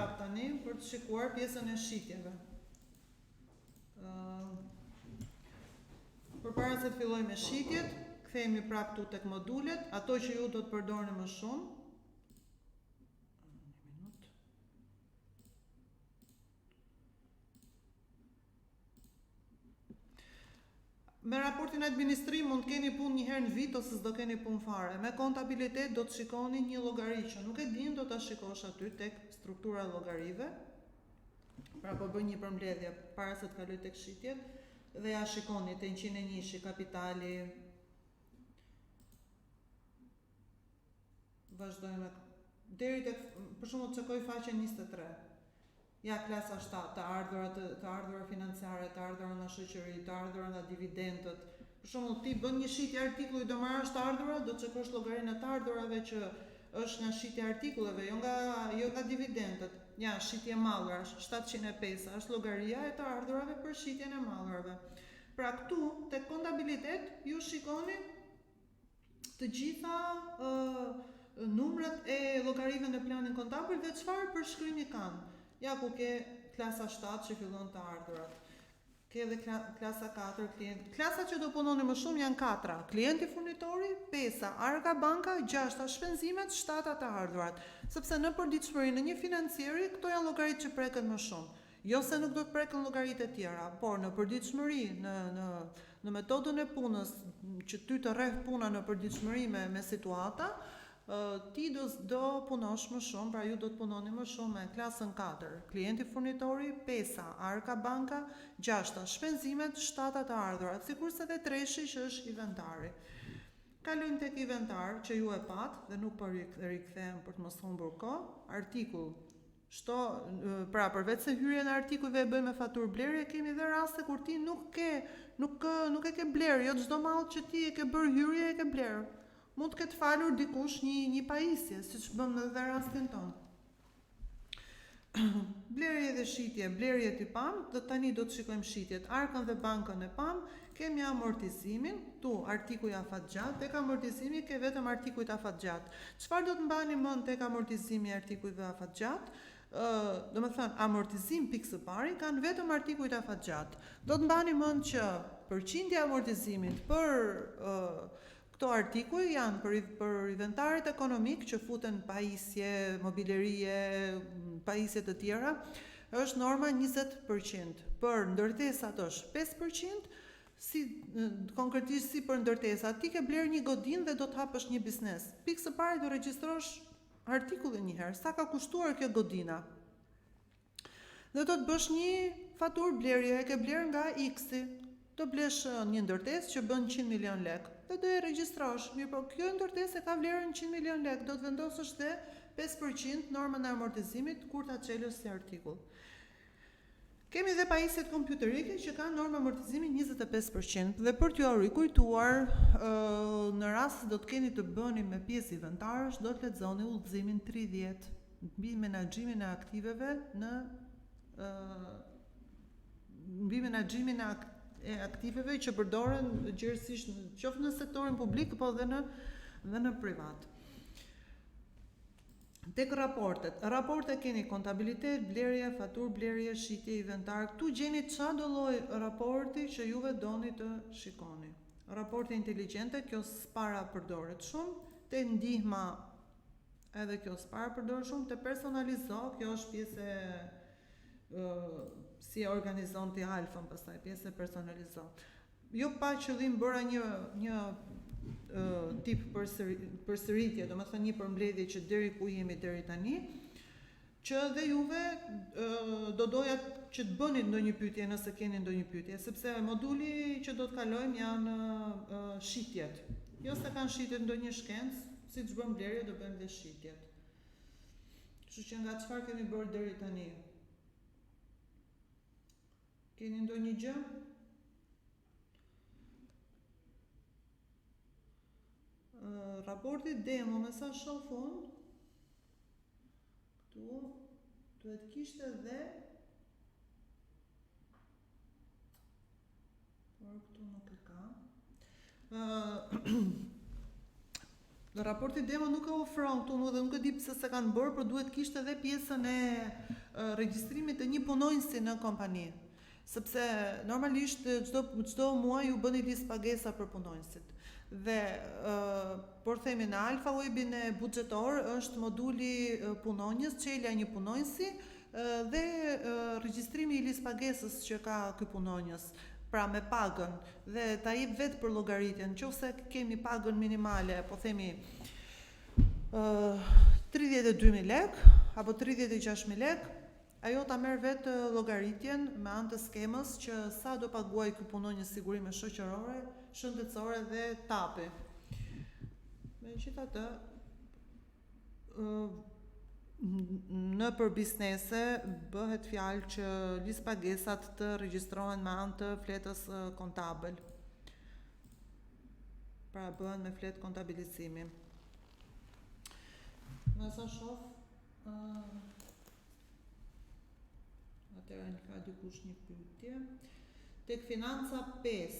prapë tani për të shikuar pjesën e shitjeve. Përpara se të fillojmë me shitjet, kthehemi prapë këtu tek modulet, ato që ju do të përdorni më shumë. Një minutë. Me raportin administrim mund të keni punë një herë në vit ose s'do keni punë fare. Me kontabilitet do të shikoni një llogari që nuk e din, do ta shikosh aty tek struktura e llogarive. Pra po bëj një përmbledhje para se të kaloj tek shitjet dhe ja shikoni te 101-shi kapitali vazhdojmë me deri tek për shembull çekoj faqen 23. Ja klasa 7, të ardhura të, të ardhura financiare, të ardhura nga shoqëri, të ardhura nga dividentët. Për shembull, ti bën një shitje artikulli, do marrësh të ardhura, do të çekosh llogarinë e të ardhurave që është nga shitja e artikulleve, jo nga jo nga dividentët. Ja, shitje mallrash, 705, është llogaria e të ardhurave për shitjen e mallrave. Pra këtu tek kontabilitet ju shikoni të gjitha numrat e llogarive në planin kontabël dhe çfarë përshkrimi kanë. Ja ku ke klasa 7 që fillon të ardhurat. Ke edhe klasa 4 klient. Klasat që do punoni më shumë janë 4. Klienti furnitori, 5 arka banka, 6 shpenzimet, 7 të ardhurat. Sepse në përditshmëri në një financieri këto janë llogaritë që preken më shumë. Jo se nuk do të preken llogaritë e tjera, por në përditshmëri, në në në metodën e punës që ty të rreh puna në përditshmëri me me situata, ti do do punosh më shumë, pra ju do të punoni më shumë me klasën 4, klienti furnitori, pesa, arka banka, gjashta, shpenzimet, shtata të ardhurat, sikurse dhe treshi që është inventari. Kalojmë tek inventar që ju e patë dhe nuk po rikthehem për të mos humbur kohë, artikull Shto, pra përveç se hyrjen e artikujve e bëjmë me faturë blerje, kemi dhe raste kur ti nuk ke, nuk nuk e ke blerë, jo çdo mall që ti e ke bërë hyrje e ke blerë. Mund të ketë falur dikush një një pajisje, siç bëmë edhe rastin tonë. Blerje dhe shitje, blerjet i pamë, dhe tani do të shikojmë shitjet. Arkën dhe bankën e pamë, kemi amortizimin, tu artikuj afatgjatë, tek amortizimi ke vetëm artikujt afatgjatë. Çfarë do të mbani mend tek amortizimi i artikujve afatgjatë? Ë, domethënë amortizim pikë së pari kanë vetëm artikujt afatgjatë. Do të mbani mend që përqindja e amortizimit për ë këto artikuj janë për për inventarët ekonomik që futen pajisje, mobilerie, pajisje të tjera, është norma 20%. Për ndërtesat është 5%, Si, konkretisht si për ndërtesa, ti ke blerë një godinë dhe do të hapësh një biznes. Pikë së pari do regjistrosh artikullin një herë, sa ka kushtuar kjo godina. Dhe do të bësh një faturë blerje, e ke blerë nga X-i. Do blesh një ndërtesë që bën 100 milion lek dhe do e regjistrosh. Mirëpo kjo ndërtesë e ka vlerën 100 milion lek, do të vendosësh dhe 5% normën e amortizimit kur ta çelësh si artikull. Kemi dhe pajisjet kompjuterike që kanë normë amortizimi 25% dhe për t'jua rikujtuar, në rast se do të keni të bëni me pjesë inventarësh, do të lexoni udhëzimin 30 mbi menaxhimin e aktiveve në mbi menaxhimin e aktiveve që përdoren gjerësisht qoftë në sektorin publik, po dhe në dhe në privat. Tek raportet. Raporte keni kontabilitet, blerje, faturë blerje, shitje, inventar. Këtu gjeni çdo lloj raporti që juve doni të shikoni. Raporte inteligjente, kjo s'para përdoret shumë. Te ndihma edhe kjo s'para përdoret shumë. Te personalizo, kjo është pjesë e si e organizon ti alfën pastaj, pjesë e personalizo. Jo pa qëllim bëra një një tip përsëritje, domethënë një përmbledhje që deri ku jemi deri tani, që dhe juve do doja që të bënit ndonjë pyetje nëse keni ndonjë pyetje, sepse moduli që do të kalojmë janë shitjet. Jo se kanë shitjet ndonjë shkencë, siç bëmë blerje do bëjmë dhe shitjet. Kështu që nga çfarë kemi bërë deri tani? Keni ndonjë gjë? Raporti demo, me sa shoh unë, këtu duhet kishte dhe por këtu nuk e ka. Në raporti demo nuk e ofron këtu, nuk dhe nuk e di pse s'e kanë bërë, por duhet kishte edhe pjesën e regjistrimit të një punonjësi në kompani. Sepse normalisht çdo çdo muaj ju bëni listë pagesa për punonjësit. Dhe por themi në Alfa Webin e buxhetor është moduli punonjës, çelja e një punonjësi dhe regjistrimi i listë pagesës që ka ky punonjës, pra me pagën dhe ta jep vetë për llogaritjen. Nëse kemi pagën minimale, po themi 32000 lekë apo 36000 lekë, ajo ta merr vetë llogaritjen me anë të skemës që sa do paguaj ky punonjës sigurime shoqërore, shëndetësore dhe tapi. Megjithatë, nëpër biznese bëhet fjalë që listë pagesat të regjistrohen me anë të fletës kontabël. Pra bëhen me fletë kontabilizimi. Nga sa shoh, Atëherë ka dikush një pyetje. Tek financa 5,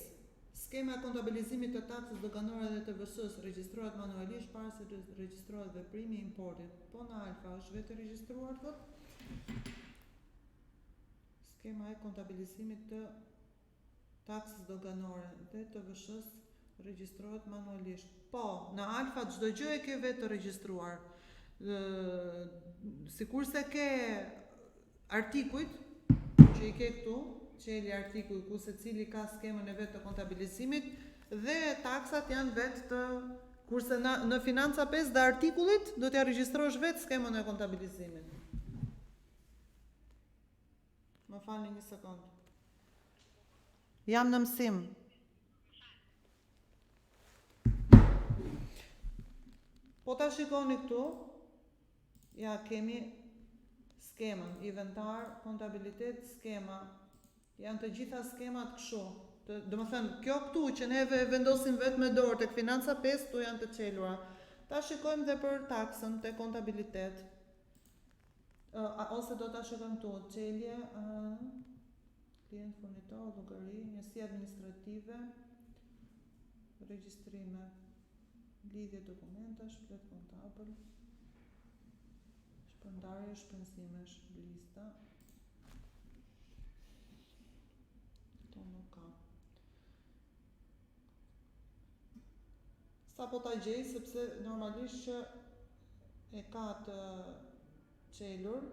skema e kontabilizimit të taksës doganore dhe TVSH-s regjistrohet manualisht para se të regjistrohet veprimi i importit. Po në Alfa është vetë regjistruar thot? Skema e kontabilizimit të taksës doganore dhe TVSH-s regjistrohet manualisht. Po, në Alfa çdo gjë e ke vetë të regjistruar. Ë sikurse ke artikujt që i ke këtu, çeli artikuj ku secili ka skemën e vet të kontabilizimit dhe taksat janë vetë të kurse në në financa 5 dhe artikullit do t'ja regjistrosh vetë skemën e kontabilizimit. Më falni një sekond. Jam në mësim. Po ta shikoni këtu, ja kemi skemën, inventar, kontabilitet, skema. Janë të gjitha skemat kështu. Të, domethënë, kjo këtu që neve vendosim vetë me dorë tek financa 5, këtu janë të çelura. Ta shikojmë dhe për taksën te kontabilitet. Ose do ta shikojmë këtu, çelje, klient furnitor, llogari, njësi administrative, regjistrime, lidhje dokumentash, fletë kontabël, shpërndarje shpenzimesh, lista. Këtu nuk ka. Sapo ta gjej, sepse normalisht që e ka të çelur.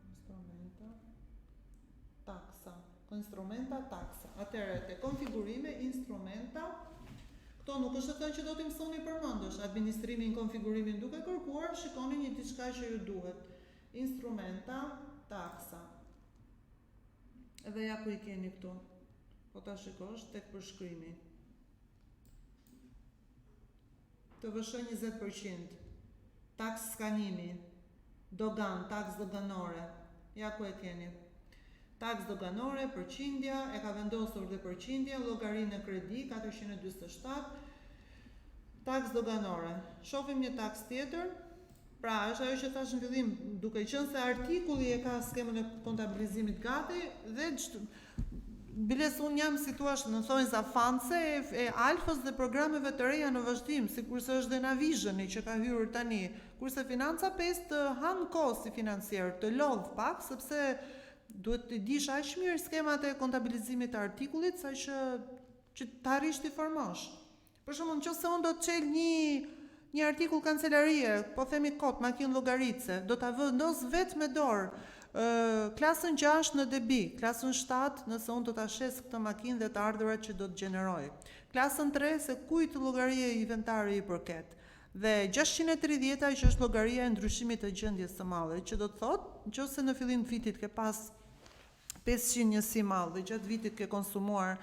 Instrumenta, taksa. Instrumenta, taksa. Atëherë, te konfigurime, instrumenta, këto nuk është e thënë që do t'i mësoni përmendësh. Administrimin, konfigurimin duke kërkuar, shikoni një diçka që ju duhet. Instrumenta, taksa. Edhe ja ku i keni këtu. Po ta shikosh tek përshkrimi. TVSH 20%. Taks skanimi. Dogan, taks doganore. Ja ku e keni. Taks doganore, përqindja, e ka vendosur dhe përqindjen, llogari në kredi, 447. Taks doganore. Shohim një taks tjetër. Pra, është ajo që thashë në fillim, duke qenë se artikulli e ka skemën e kontabilizimit gati dhe çdo biles unë jam si thua në thonjza fanse e, e Alfës dhe programeve të reja në vazhdim, sikurse është dhe Navisioni që ka hyrë tani, kurse Financa 5 të han kohë si financier, të lodh pak sepse duhet të dish aq mirë skemat e kontabilizimit të artikullit saqë që të arrish t'i formosh. Për shembull, nëse unë do të çel një një artikull kancelarie, po themi kot, makinë llogaritëse, do ta vendos vetë me dorë. Ë klasën 6 në debi, klasën 7 nëse unë do ta shes këtë makinë dhe të ardhurat që do të gjeneroj. Klasën 3 se kujt llogarie inventari i përket. Dhe 630-a që është llogaria e ndryshimit të gjendjes së mallit, që do të thotë, nëse në fillim të vitit ke pas 500 njësi mall dhe gjatë vitit ke konsumuar,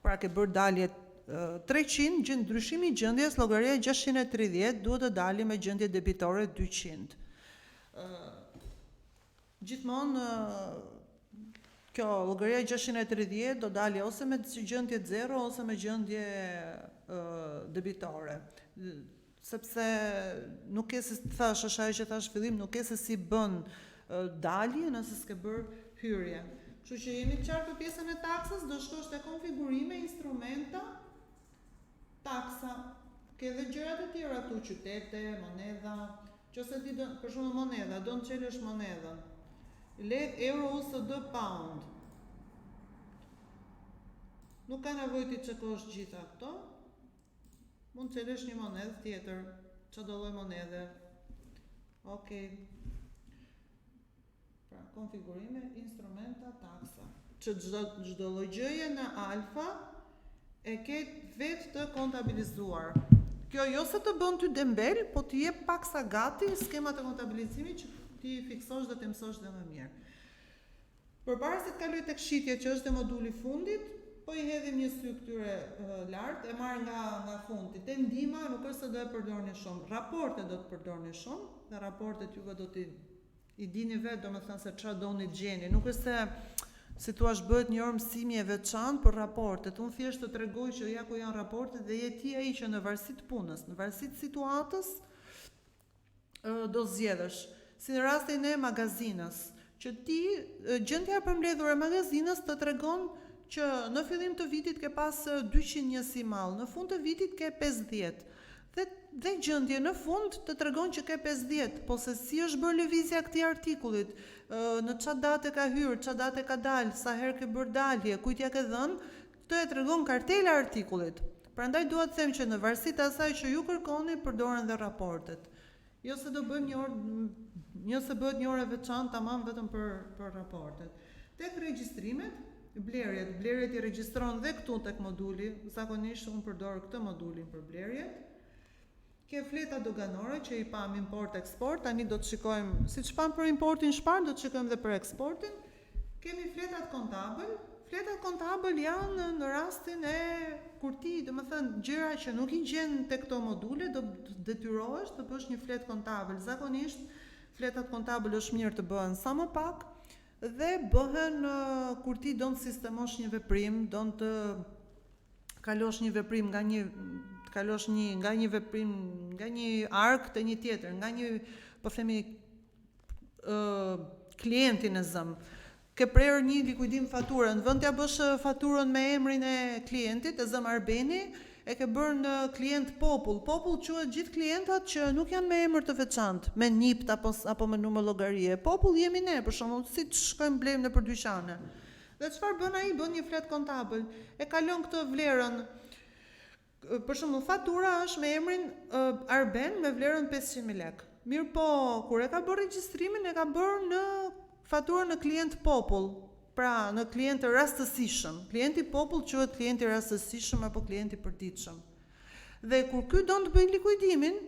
pra ke bërë dalje 300, gjend ndryshimi i gjendjes, llogaria 630 duhet të dali me gjendje debitore 200. Gjithmonë kjo llogaria 630 do dali ose me gjendje 0 ose me gjendje debitore sepse nuk ke se thash, është ajo që thash fillim, nuk ke se si bën dalje nëse s'ke bërë hyrje. Kështu që jemi të qartë për pjesën e taksës, do shkosh te konfigurime, instrumenta. Taksa, ke dhe gjëra të tjera këtu, qytete, monedha, qëse ti do, për shembull monedha, do të çelësh monedhën. Lek, euro, USD, pound. Nuk ka nevojë t'i çekosh gjitha këto. Mund të çelësh një monedhë tjetër, çdo lloj monedhe. Okej. Pra, konfigurime, instrumenta, taksa. Që çdo çdo lloj gjëje në Alfa e ke vetë të kontabilizuar. Kjo jo se të bën ty dembel, po të jep paksa gati skemat e kontabilizimit që ti fiksosh dhe të mësosh dhe më mirë. Përpara se të kaloj tek shitjet që është dhe moduli i fundit, po i hedhim një sy këtyre lart, e marr nga nga fundi. Te ndihma nuk është se do e përdorni shumë, raportet do të përdorni shumë dhe raportet juve do t'i i dini vetë, domethënë se çfarë doni të gjeni. Nuk është se si thua bëhet një orë mësimi e veçantë për raportet. Unë thjesht të tregoj që ja ku janë raportet dhe je ti ai që në varësi të punës, në varësi të situatës, do zgjedhësh. Si në rastin e magazinës, që ti gjendja e përmbledhur e magazinës të tregon që në fillim të vitit ke pas 200 njësi mall, në fund të vitit ke 50. Dhe dhe gjendje në fund të tregon që ke 50, po se si është bërë lëvizja e këtij artikullit, në ça date ka hyrë, ça date ka dalë, sa herë ke bërë dalje, kujt ja ke dhënë, këtë e tregon kartela e artikullit. Prandaj dua të them që në varësi të asaj që ju kërkoni, përdoren dhe raportet. Jo se do bëjmë një orë, jo se bëhet një orë e veçantë tamam vetëm për për raportet. Tek regjistrimet, blerjet, blerjet i regjistron dhe këtu tek moduli, zakonisht unë përdor këtë modulin për blerjet. Ke fleta doganore që i pam import eksport, tani do të shikojmë, siç pam për importin shpar, do të shikojmë dhe për eksportin. Kemi fletat kontabël, fletat kontabël janë në rastin e kur ti, domethënë, gjëra që nuk i gjen te këto module, do detyrohesh të bësh një fletë kontabël. Zakonisht fletat kontabël është mirë të bëhen sa më pak dhe bëhen kur ti don të sistemosh një veprim, don të kalosh një veprim nga një të kalosh një nga një veprim nga një arkë te një tjetër, nga një po themi ë klientin e zëm. Ke prerë një likuidim fature, në vend t'ja bësh faturën me emrin e klientit, e zëm Arbeni, e ke bërë në klient popull. Popull quhet gjithë klientat që nuk janë me emër të veçantë, me nipt apo apo me numër llogarie. Popull jemi ne, për shembull, si të shkojmë blejmë nëpër dyqane. Dhe çfarë bën ai? Bën një fletë kontabël. E kalon këtë vlerën. Për shembull, fatura është me emrin Arben me vlerën 500.000 lekë. Mirëpo, kur e ka bërë regjistrimin, e ka bërë në faturën në klient popull, pra në klient të rastësishëm. Klienti popull quhet klienti i rastësishëm apo klienti i përditshëm. Dhe kur ky don të bëjë likuidimin,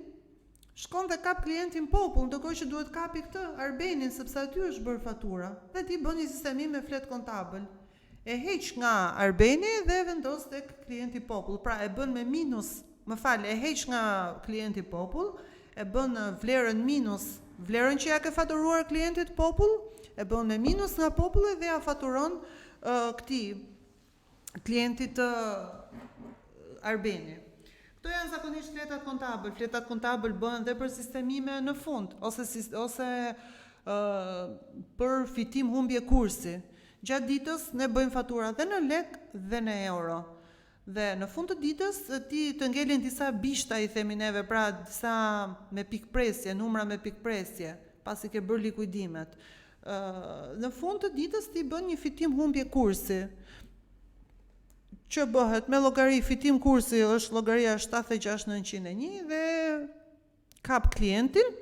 Shkon dhe kap klientin popull, ndërkohë që duhet kapi këtë, Arbenin, sepse aty është bërë fatura. Dhe ti bën një sistemim me fletë kontabël. E heq nga Arbeni dhe e vendos tek klienti popull. Pra e bën me minus, më fal, e heq nga klienti popull, e bën vlerën minus vlerën që ja ke faturuar klientit popull, e bën me minus nga populli dhe ja faturon uh, këtij klientit të Arbeni. Këto janë zakonisht fletat kontabël. Fletat kontabël bëhen dhe për sistemime në fund ose ose ë për fitim humbje kursi. Gjatë ditës ne bëjmë fatura dhe në lek dhe në euro. Dhe në fund të ditës ti të ngelin disa bishta i themi neve, pra disa me pikëpresje, numra me pikëpresje, pasi ke bërë likuidimet. Në fund të ditës ti bën një fitim humbje kursi që bëhet me llogari fitim kursi është llogaria 76901 dhe kap klientin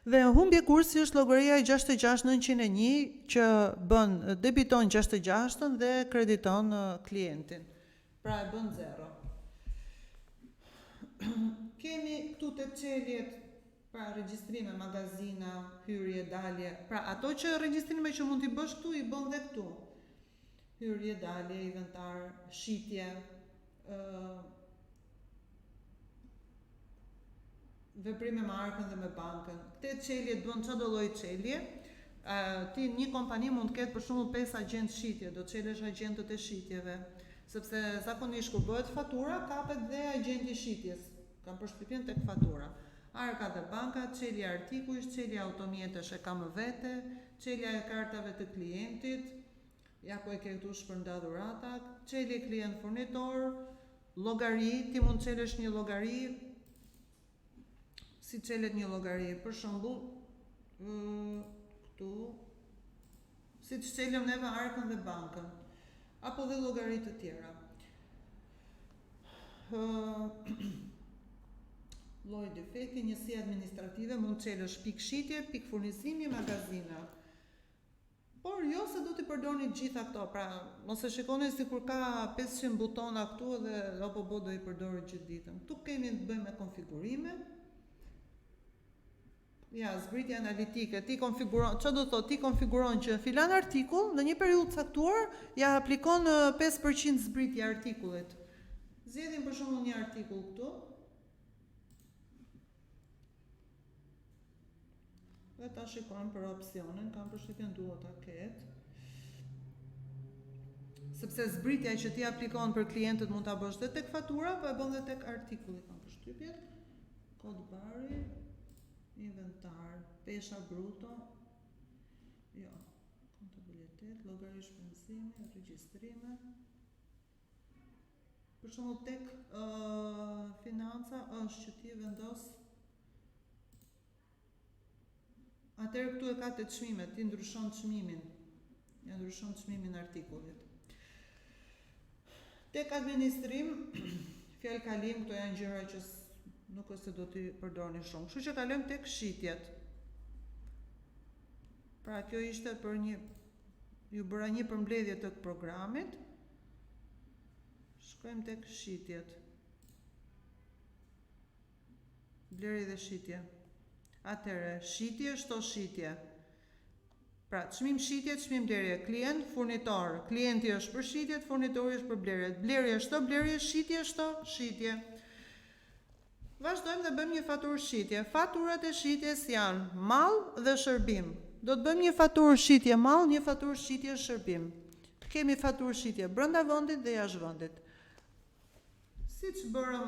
dhe humbje kursi është llogaria 66901 që bën debiton 66-ën dhe krediton klientin. Pra e bën zero. Kemi këtu te çeljet Pra regjistrime, magazina, hyrje, dalje, pra ato që regjistrime që mund t'i bësh këtu i bën dhe këtu. Hyrje, dalje, inventar, shitje, ë veprime me arkën dhe me bankën. Këte çelje të bën çdo lloj çelje. Ë ti një kompani mund të ketë për shembull 5 agjent shitje, do çelësh agjentët e shitjeve, sepse zakonisht kur bëhet fatura kapet dhe agjenti i shitjes. Kam përshtypjen tek fatura. Arka dhe banka, çelja artikujsh, çelja automjetesh e ka më vete, çelja e kartave të klientit, ja ku e ke këtu shpërnda dhurata, çelje klient furnitor, Llogari, ti mund të çelësh një llogari, si çelet një llogari, për shembull, këtu, siç çelëm neve arkën dhe bankën, apo dhe llogari të tjera. Lloj defekti, njësi administrative, mund të çelësh pikë shitje, pikë furnizimi, magazina. Por jo se do t'i përdorni të gjitha këto, pra mos e shikoni sikur ka 500 butona këtu edhe apo bo do i përdori gjithë ditën. Këtu kemi të bëjmë me konfigurime. Ja, zbritje analitike, ti konfiguron, çfarë do të thotë, ti konfiguron që filan artikull në një periudhë të caktuar ja aplikon 5% zbritje artikullit. Zgjedhim për shembull një artikull këtu. Dhe ta shikojmë për opsionin, kam përshtypjen duhet ta ketë. Sepse zbritja që ti aplikon për klientët mund ta bësh dhe tek fatura, po e bën dhe tek artikulli, kam përshtypjen. Kod bari, inventar, pesha bruto, jo, kontabilitet, llogari shpenzimi, regjistrime. Për shembull tek uh, financa është që ti vendos Atëherë këtu e ka te çmimet, ti ndryshon çmimin. Ja ndryshon çmimin artikullit. Tek administrim, fjalëkalim, këto janë gjëra që nuk është se do t'i përdorni shumë. Kështu që kalojmë tek shitjet. Pra kjo ishte për një ju bëra një përmbledhje të programit. Shkojmë tek shitjet. Blerje dhe shitje. Atëherë, shitje shto shitje. Pra, çmim shitje, çmim blerje, klient, furnitor. Klienti është për shitjet, furnitori është për blerjet. Blerje shto blerje, shitje shto shitje. Vazhdojmë dhe bëjmë një faturë shitje. Faturat e shitjes janë mall dhe shërbim. Do të bëjmë një faturë shitje mall, një faturë shitje shërbim. Kemi faturë shitje brenda vendit dhe jashtë vendit. Siç bërëm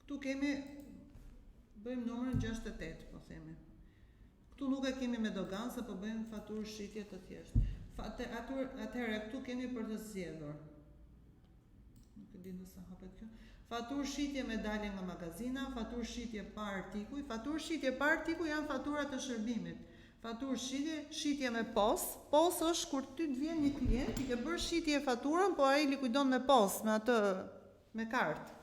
këtu kemi bëjmë numrin 68, po themi. Këtu nuk e kemi me doganë, se po bëjmë faturë shitje të thjeshtë. Atëherë këtu kemi për të zgjedhur. Nuk e di nëse hapet kjo. Faturë shitje me dalje nga magazina, faturë shitje pa artikuj. Faturë shitje pa artikuj janë faturat e shërbimit. Faturë shitje, shitje me pos. Pos është kur ty të vjen një klient, i ke bërë shitje faturën, po ai likuidon me pos, me atë me kartë.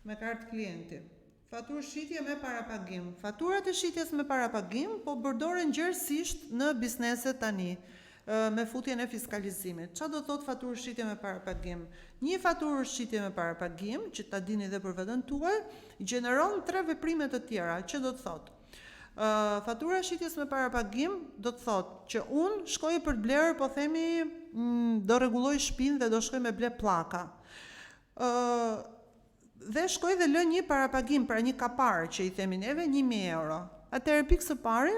Me kartë klienti. Faturë shitje me parapagim. Faturat e shitjes me parapagim po përdoren gjerësisht në biznese tani, me futjen e fiskalizimit. Ça do të thotë faturë shitje me parapagim? Një faturë shitje me parapagim, që ta dini dhe për veten tuaj, gjeneron tre veprime të tjera, që do të thotë Fatura e shitjes me parapagim do të thotë që unë shkoj për të blerë, po themi, do rregulloj shpinë dhe do shkoj me ble pllaka. Ë dhe shkoj dhe lë një parapagim, pra një kapar që i themi neve 1000 euro. Atëherë pikë së pari,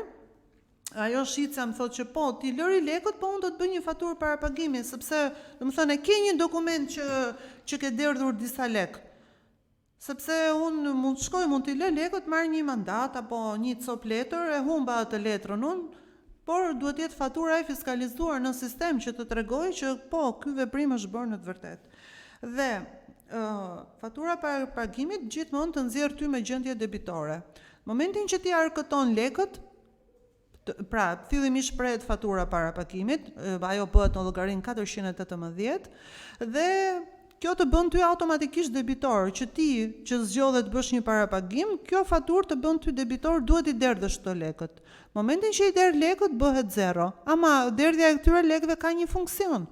ajo shitësja më thotë që po, ti lëri lekët, po unë do të bëj një faturë parapagimi, sepse, domethënë, e ke një dokument që që ke derdhur disa lekë. Sepse unë mund të shkoj, mund t'i lë lekët, marr një mandat apo një copë letër, e humba atë letrën unë, por duhet të jetë fatura e fiskalizuar në sistem që të tregojë që po, ky veprim është bërë në të vërtetë. Dhe ë fatura e parapagimit gjithmonë të nxjerr ty me gjendje debitore. Momentin që ti arkëton lekët, Pra, fillimisht shprehet fatura e parapagimit, ajo bëhet në llogarinë 418 dhe kjo të bën ty automatikisht debitor, që ti që zgjodhe të bësh një parapagim, kjo faturë të bën ty debitor, duhet t'i derdhësh këto lekët. Momentin që i derdh lekët bëhet zero. Ama derdhja e këtyre lekëve ka një funksion,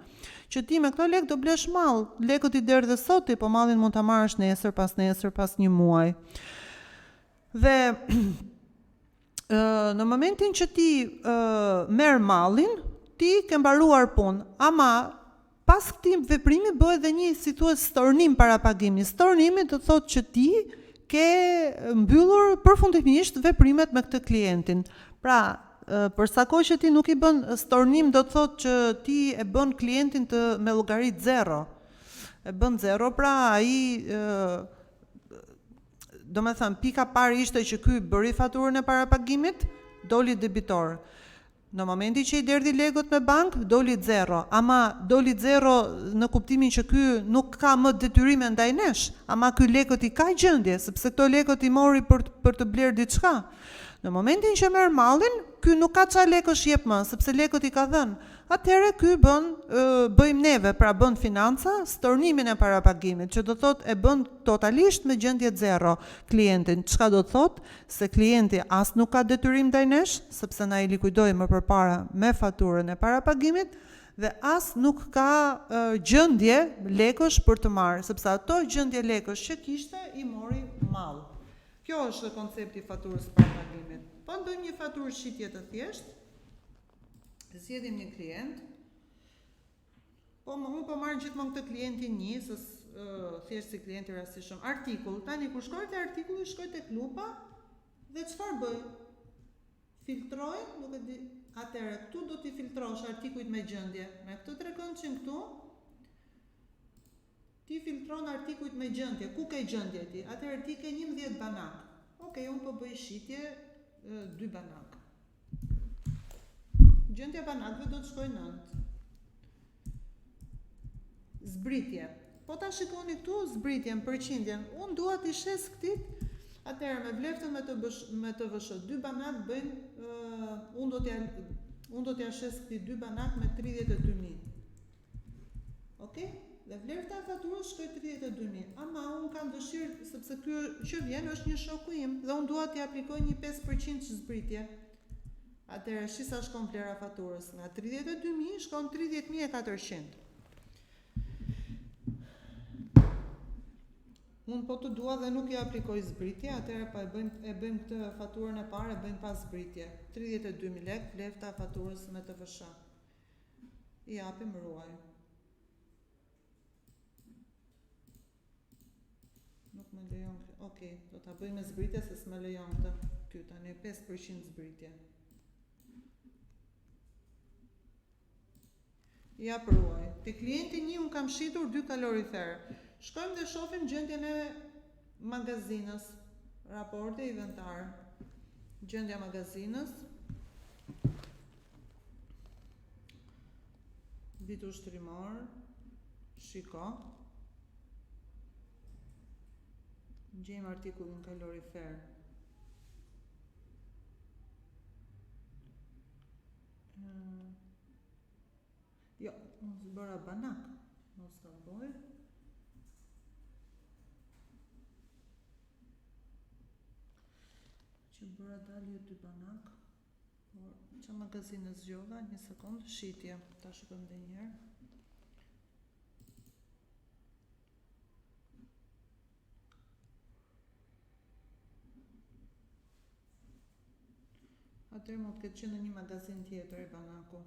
që ti me këto lekë do blesh mall, lekët i derdhe sot ti, po mallin mund ta marrësh nesër, pasnesër, pas një muaj. Dhe në momentin që ti merr mallin, ti ke mbaruar punë, ama pas këtij veprimi bëhet dhe një, si thuhet, stornim parapagimi. Stornimi do të thotë që ti ke mbyllur përfundimisht veprimet me këtë klientin. Pra, për sa kohë që ti nuk i bën stornim do të thotë që ti e bën klientin të me llogari zero. E bën zero, pra ai Domethënë, pika parë ishte që ky bëri faturën e parapagimit, doli debitor. Në momentin që i derdhi lekët me bankë, doli zero. Ama doli zero në kuptimin që ky nuk ka më detyrime ndaj nesh, ama ky lekët i ka gjendje, sepse këto lekët i mori për për të blerë diçka. Në momentin që merr mallin, ky nuk ka ça lekësh jep më, sepse lekët i ka dhënë. Atëherë ky bën bëjmë neve, pra bën financa, stornimin e parapagimit, që do thotë e bën totalisht me gjendje zero klientin. Çka do të thotë? Se klienti as nuk ka detyrim ndaj nesh, sepse na i likuidoi më përpara me faturën e parapagimit dhe as nuk ka gjendje lekësh për të marrë, sepse ato gjendje lekësh që kishte i mori mall. Kjo është koncepti i faturës së parapagimit. Po bëjmë një faturë shitje të thjeshtë, zgjedhim një klient. Po më unë po marr gjithmonë këtë klientin një, se thjesht si klient i rastishëm. Artikull. Tani kur shkoj te artikulli, shkoj tek lupa dhe çfarë bëj? Filtroj, nuk e di. Atëherë këtu do t'i filtrosh artikujt me gjendje. Me këtë trekëndëshin këtu ti filtron artikujt me gjendje. Ku ke gjendje ti? Atëherë ti ke 11 banak. Okej, unë po bëj shitje 2 banak. Gjendja banakëve do të shkojë 9. Zbritje. Po ta shikoni këtu zbritjen, përqindjen. Unë dua t'i shes këtij, atëherë me vleftën me të me TVSH, dy banak bëjnë uh, unë do t'ja unë do t'ja shes këtij dy banak me 32000. Ok? Dhe vlerta e faturës shkoi 32000. Ama unë kam dëshirë sepse ky që vjen është një shoku im dhe unë dua t'i aplikoj një 5% zbritje. Atëherë shi sa shkon vlera e faturës, nga 32000 shkon 30400. Unë po të dua dhe nuk i aplikoj zbritje, atëherë pa e bëjmë e bëjmë këtë faturën e parë e bëjmë pa zbritje. 32000 lekë vlefta e faturës me TVSH. I japim ruaj. Nuk më lejon, ok, do ta bëj me zbritje se s'më lejon këtë. Ky tani 5% zbritje. Ja ruaj. Te klienti një unë kam shitur dy kalorifer. Shkojmë dhe shohim gjendjen e magazinës. Raporte inventar. Gjendja magazinës. Vit ushtrimor, shiko. Gjejmë artikullin kalorifer. Jo, unë bëra banak, mos gaboj. Që bëra dalje dy banak. Por, ça magazine zgjodha, një sekund, shitje, ta shikojmë dhe njëherë. Atëherë mund të ketë qenë në një magazinë tjetër i banaku.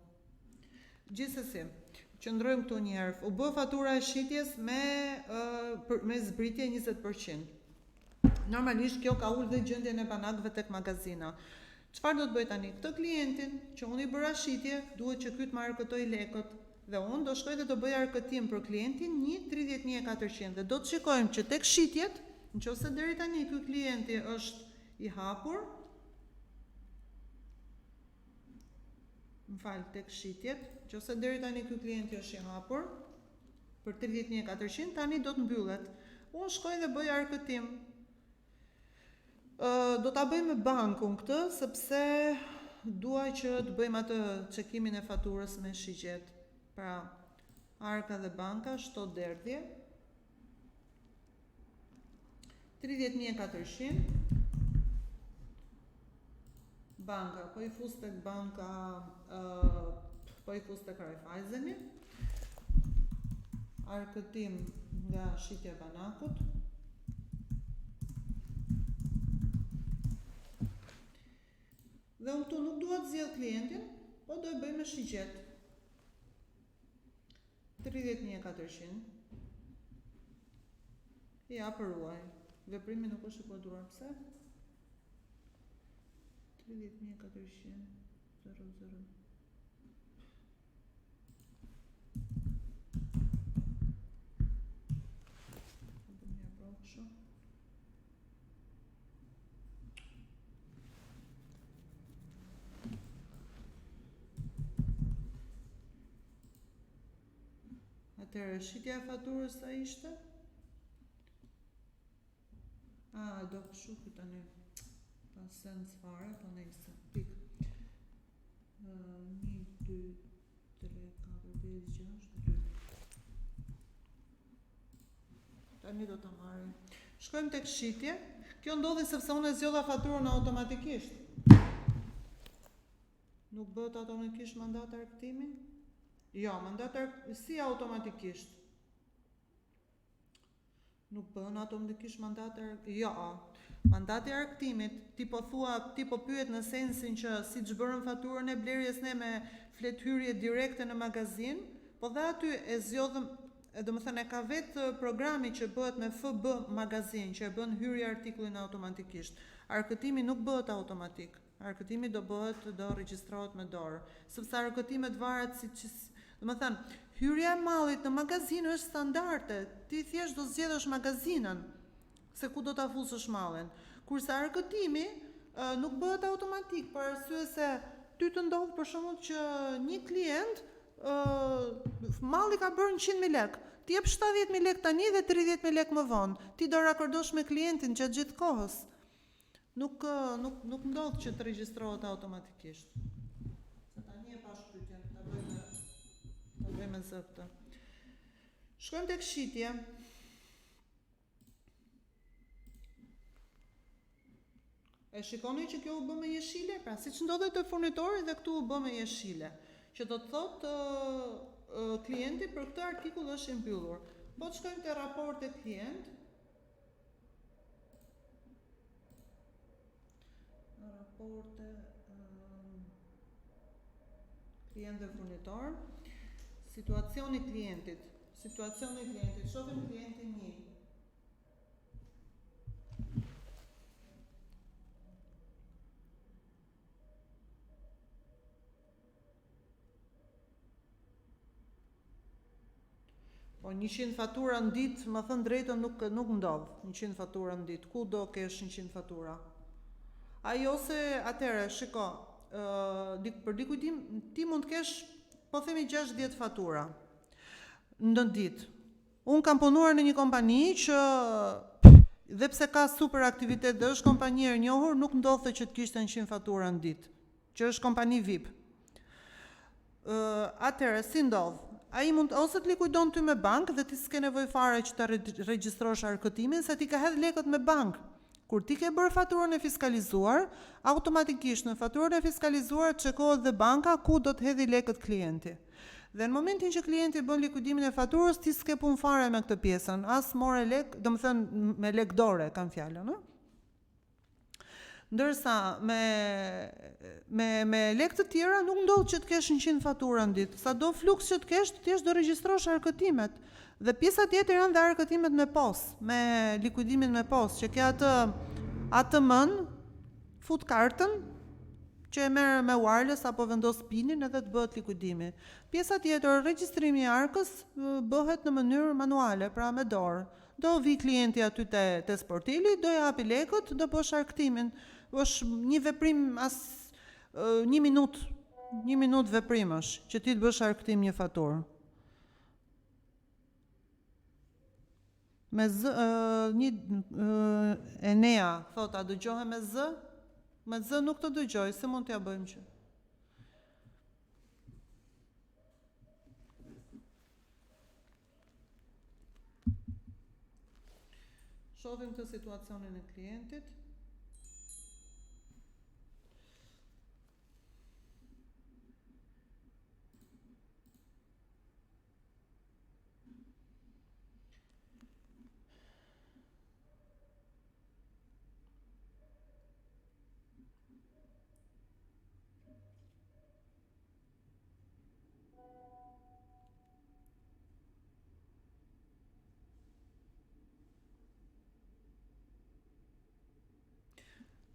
Gjithsesi, qëndrojmë këtu një herë. U bë fatura e shitjes me, uh, me zbritje 20%. Normalisht kjo ka ulë dhe gjendjen e banakëve tek magazina. Çfarë do të bëj tani? Këtë klientin që unë i bëra shitje, duhet që ky të më arkëtojë lekët dhe unë do shkoj dhe do bëj arkëtim për klientin 1 30400 dhe do të shikojmë që tek shitjet, në qoftë se deri tani ky klienti është i hapur, më fal, tek shitjet, në qoftë se deri tani ky klienti është i hapur, për 30400, tani do të mbyllet. Unë shkoj dhe bëj arkëtim. Do ta bëj me bankun këtë, sepse dua që të bëjmë atë çekimin e faturës me shigjet. Pra, arka dhe banka, shto derdhje. 30400 Banka, po i fus tek banka, uh, po i fus tek Raiffeiseni. Arkëtim nga shitja e banakut. Dhe unë këtu nuk dua të zgjedh klientin, po do e bëj me shigjet. 30400. Ja, ruaj. Veprimi nuk është i koduar. Pse? 30400 00. Atëherë, shitja e faturës sa ishte? A, do kështu ky tani. Pa sens fare, po nejse. Pik. 1, 2, 3, 4, 5, 6, 2. Tani do ta marrim. Shkojmë tek shitje. Kjo ndodhi sepse unë e zgjodha faturën automatikisht. Nuk bëhet automatikisht mandat arkëtimi? Jo, mandat ark si automatikisht? Nuk bën automatikisht mandat ark jo. Mandati i arkëtimit, ti po thua, ti po pyet në sensin që siç bërëm faturën e blerjes ne me fletë direkte në magazinë, po dhe aty e zgjodhëm, e domethënë e ka vetë programi që bëhet me FB magazin, që e bën hyrje artikullin automatikisht. Arkëtimi nuk bëhet automatik. Arkëtimi do bëhet, do regjistrohet me dorë, sepse arkëtimet varet si domethënë, hyrja e mallit në magazinë është standarde, ti thjesht do zgjedhësh magazinën se ku do ta fusësh mallin. Kurse arkëtimi nuk bëhet automatik, për arsye se ty të ndodh për shembull që një klient malli ka bërë 100.000 lekë, ti jep 70.000 lekë tani dhe 30.000 lekë më vonë. Ti do rakordosh me klientin gjatë gjithë kohës. Nuk nuk nuk ndodh që të regjistrohet automatikisht. Se tani e pash pyetjen, ta bëj me ta bëj me zë këtë. Shkojmë tek shitje. E shikoni që kjo u bë me jeshile, pra siç ndodhi te furnitori dhe këtu u bë me jeshile, që do të thotë klienti për këtë artikull është i mbyllur. Po të shkojmë te raporte klient, Raporte klient dhe furnitor. Situacioni i klientit. Situacioni i klientit. Shohim klientin 1. Po 100 fatura në ditë, me thënë drejtën nuk nuk ndodh. 100 fatura në ditë. Ku do kesh 100 fatura? Ai ose atëherë, shiko, ë për likuidim ti mund të kesh po themi 60 fatura në ditë. Unë kam punuar në një kompani që dhe pse ka super aktivitet dhe është kompani e njohur, nuk ndodhte që të kishte 100 fatura në ditë. që është kompani VIP. Ë, atëherë si ndodh? Ai mund ose të likuidon ty me bankë dhe ti s'ke nevojë fare që ta regjistrosh arkëtimin se ti ka hedh lekët me bankë. Kur ti ke bërë faturën e fiskalizuar, automatikisht në faturën e fiskalizuar çekohet dhe banka ku do të hedhi lekët klienti. Dhe në momentin që klienti bën likuidimin e faturës, ti s'ke punë fare me këtë pjesën, as more lek, domethënë me lek dore kam fjalën, ë? Ndërsa me me me lekë të tjera nuk ndodh që të kesh 100 fatura në ditë. Sado fluks që të kesh, thjesht do regjistrosh arkëtimet. Dhe pjesa tjetër janë dhe arkëtimet me POS, me likuidimin me POS, që ke atë ATM-n, fut kartën që e merr me wireless apo vendos pinin edhe të bëhet likuidimi. Pjesa tjetër, regjistrimi i arkës bëhet në mënyrë manuale, pra me dorë. Do vi klienti aty te te sporteli, do japi lekët, do bësh arkëtimin. Është një veprim as një minutë, një minutë veprim është që ti të bësh arkëtim një faturë. Me zë, një Enea thotë a dëgjohem me zë? Me zë nuk të dëgjoj, si mund t'ja bëjmë që? Shohim këtë situacionin e klientit.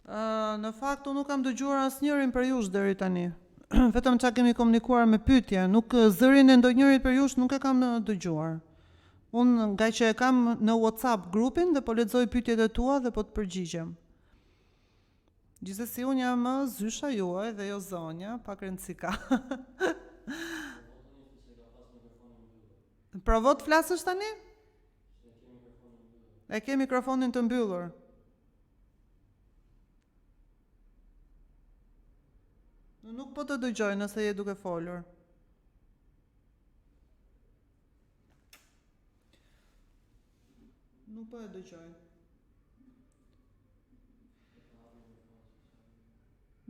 Në fakt, unë nuk kam dëgjuar asnjërin prej jush deri tani. Vetëm ça kemi komunikuar me pyetje, nuk zërin e ndonjërit prej jush nuk e kam dëgjuar. Unë nga që e kam në WhatsApp grupin dhe po lexoj pyetjet e tua dhe po të përgjigjem. Gjithsesi unë jam zysha juaj dhe jo zonja, pak rëndësi ka. Provo të flasësh tani? E ke mikrofonin të mbyllur. Nuk po të dëgjoj nëse je duke folur. Nuk po e dëgjoj.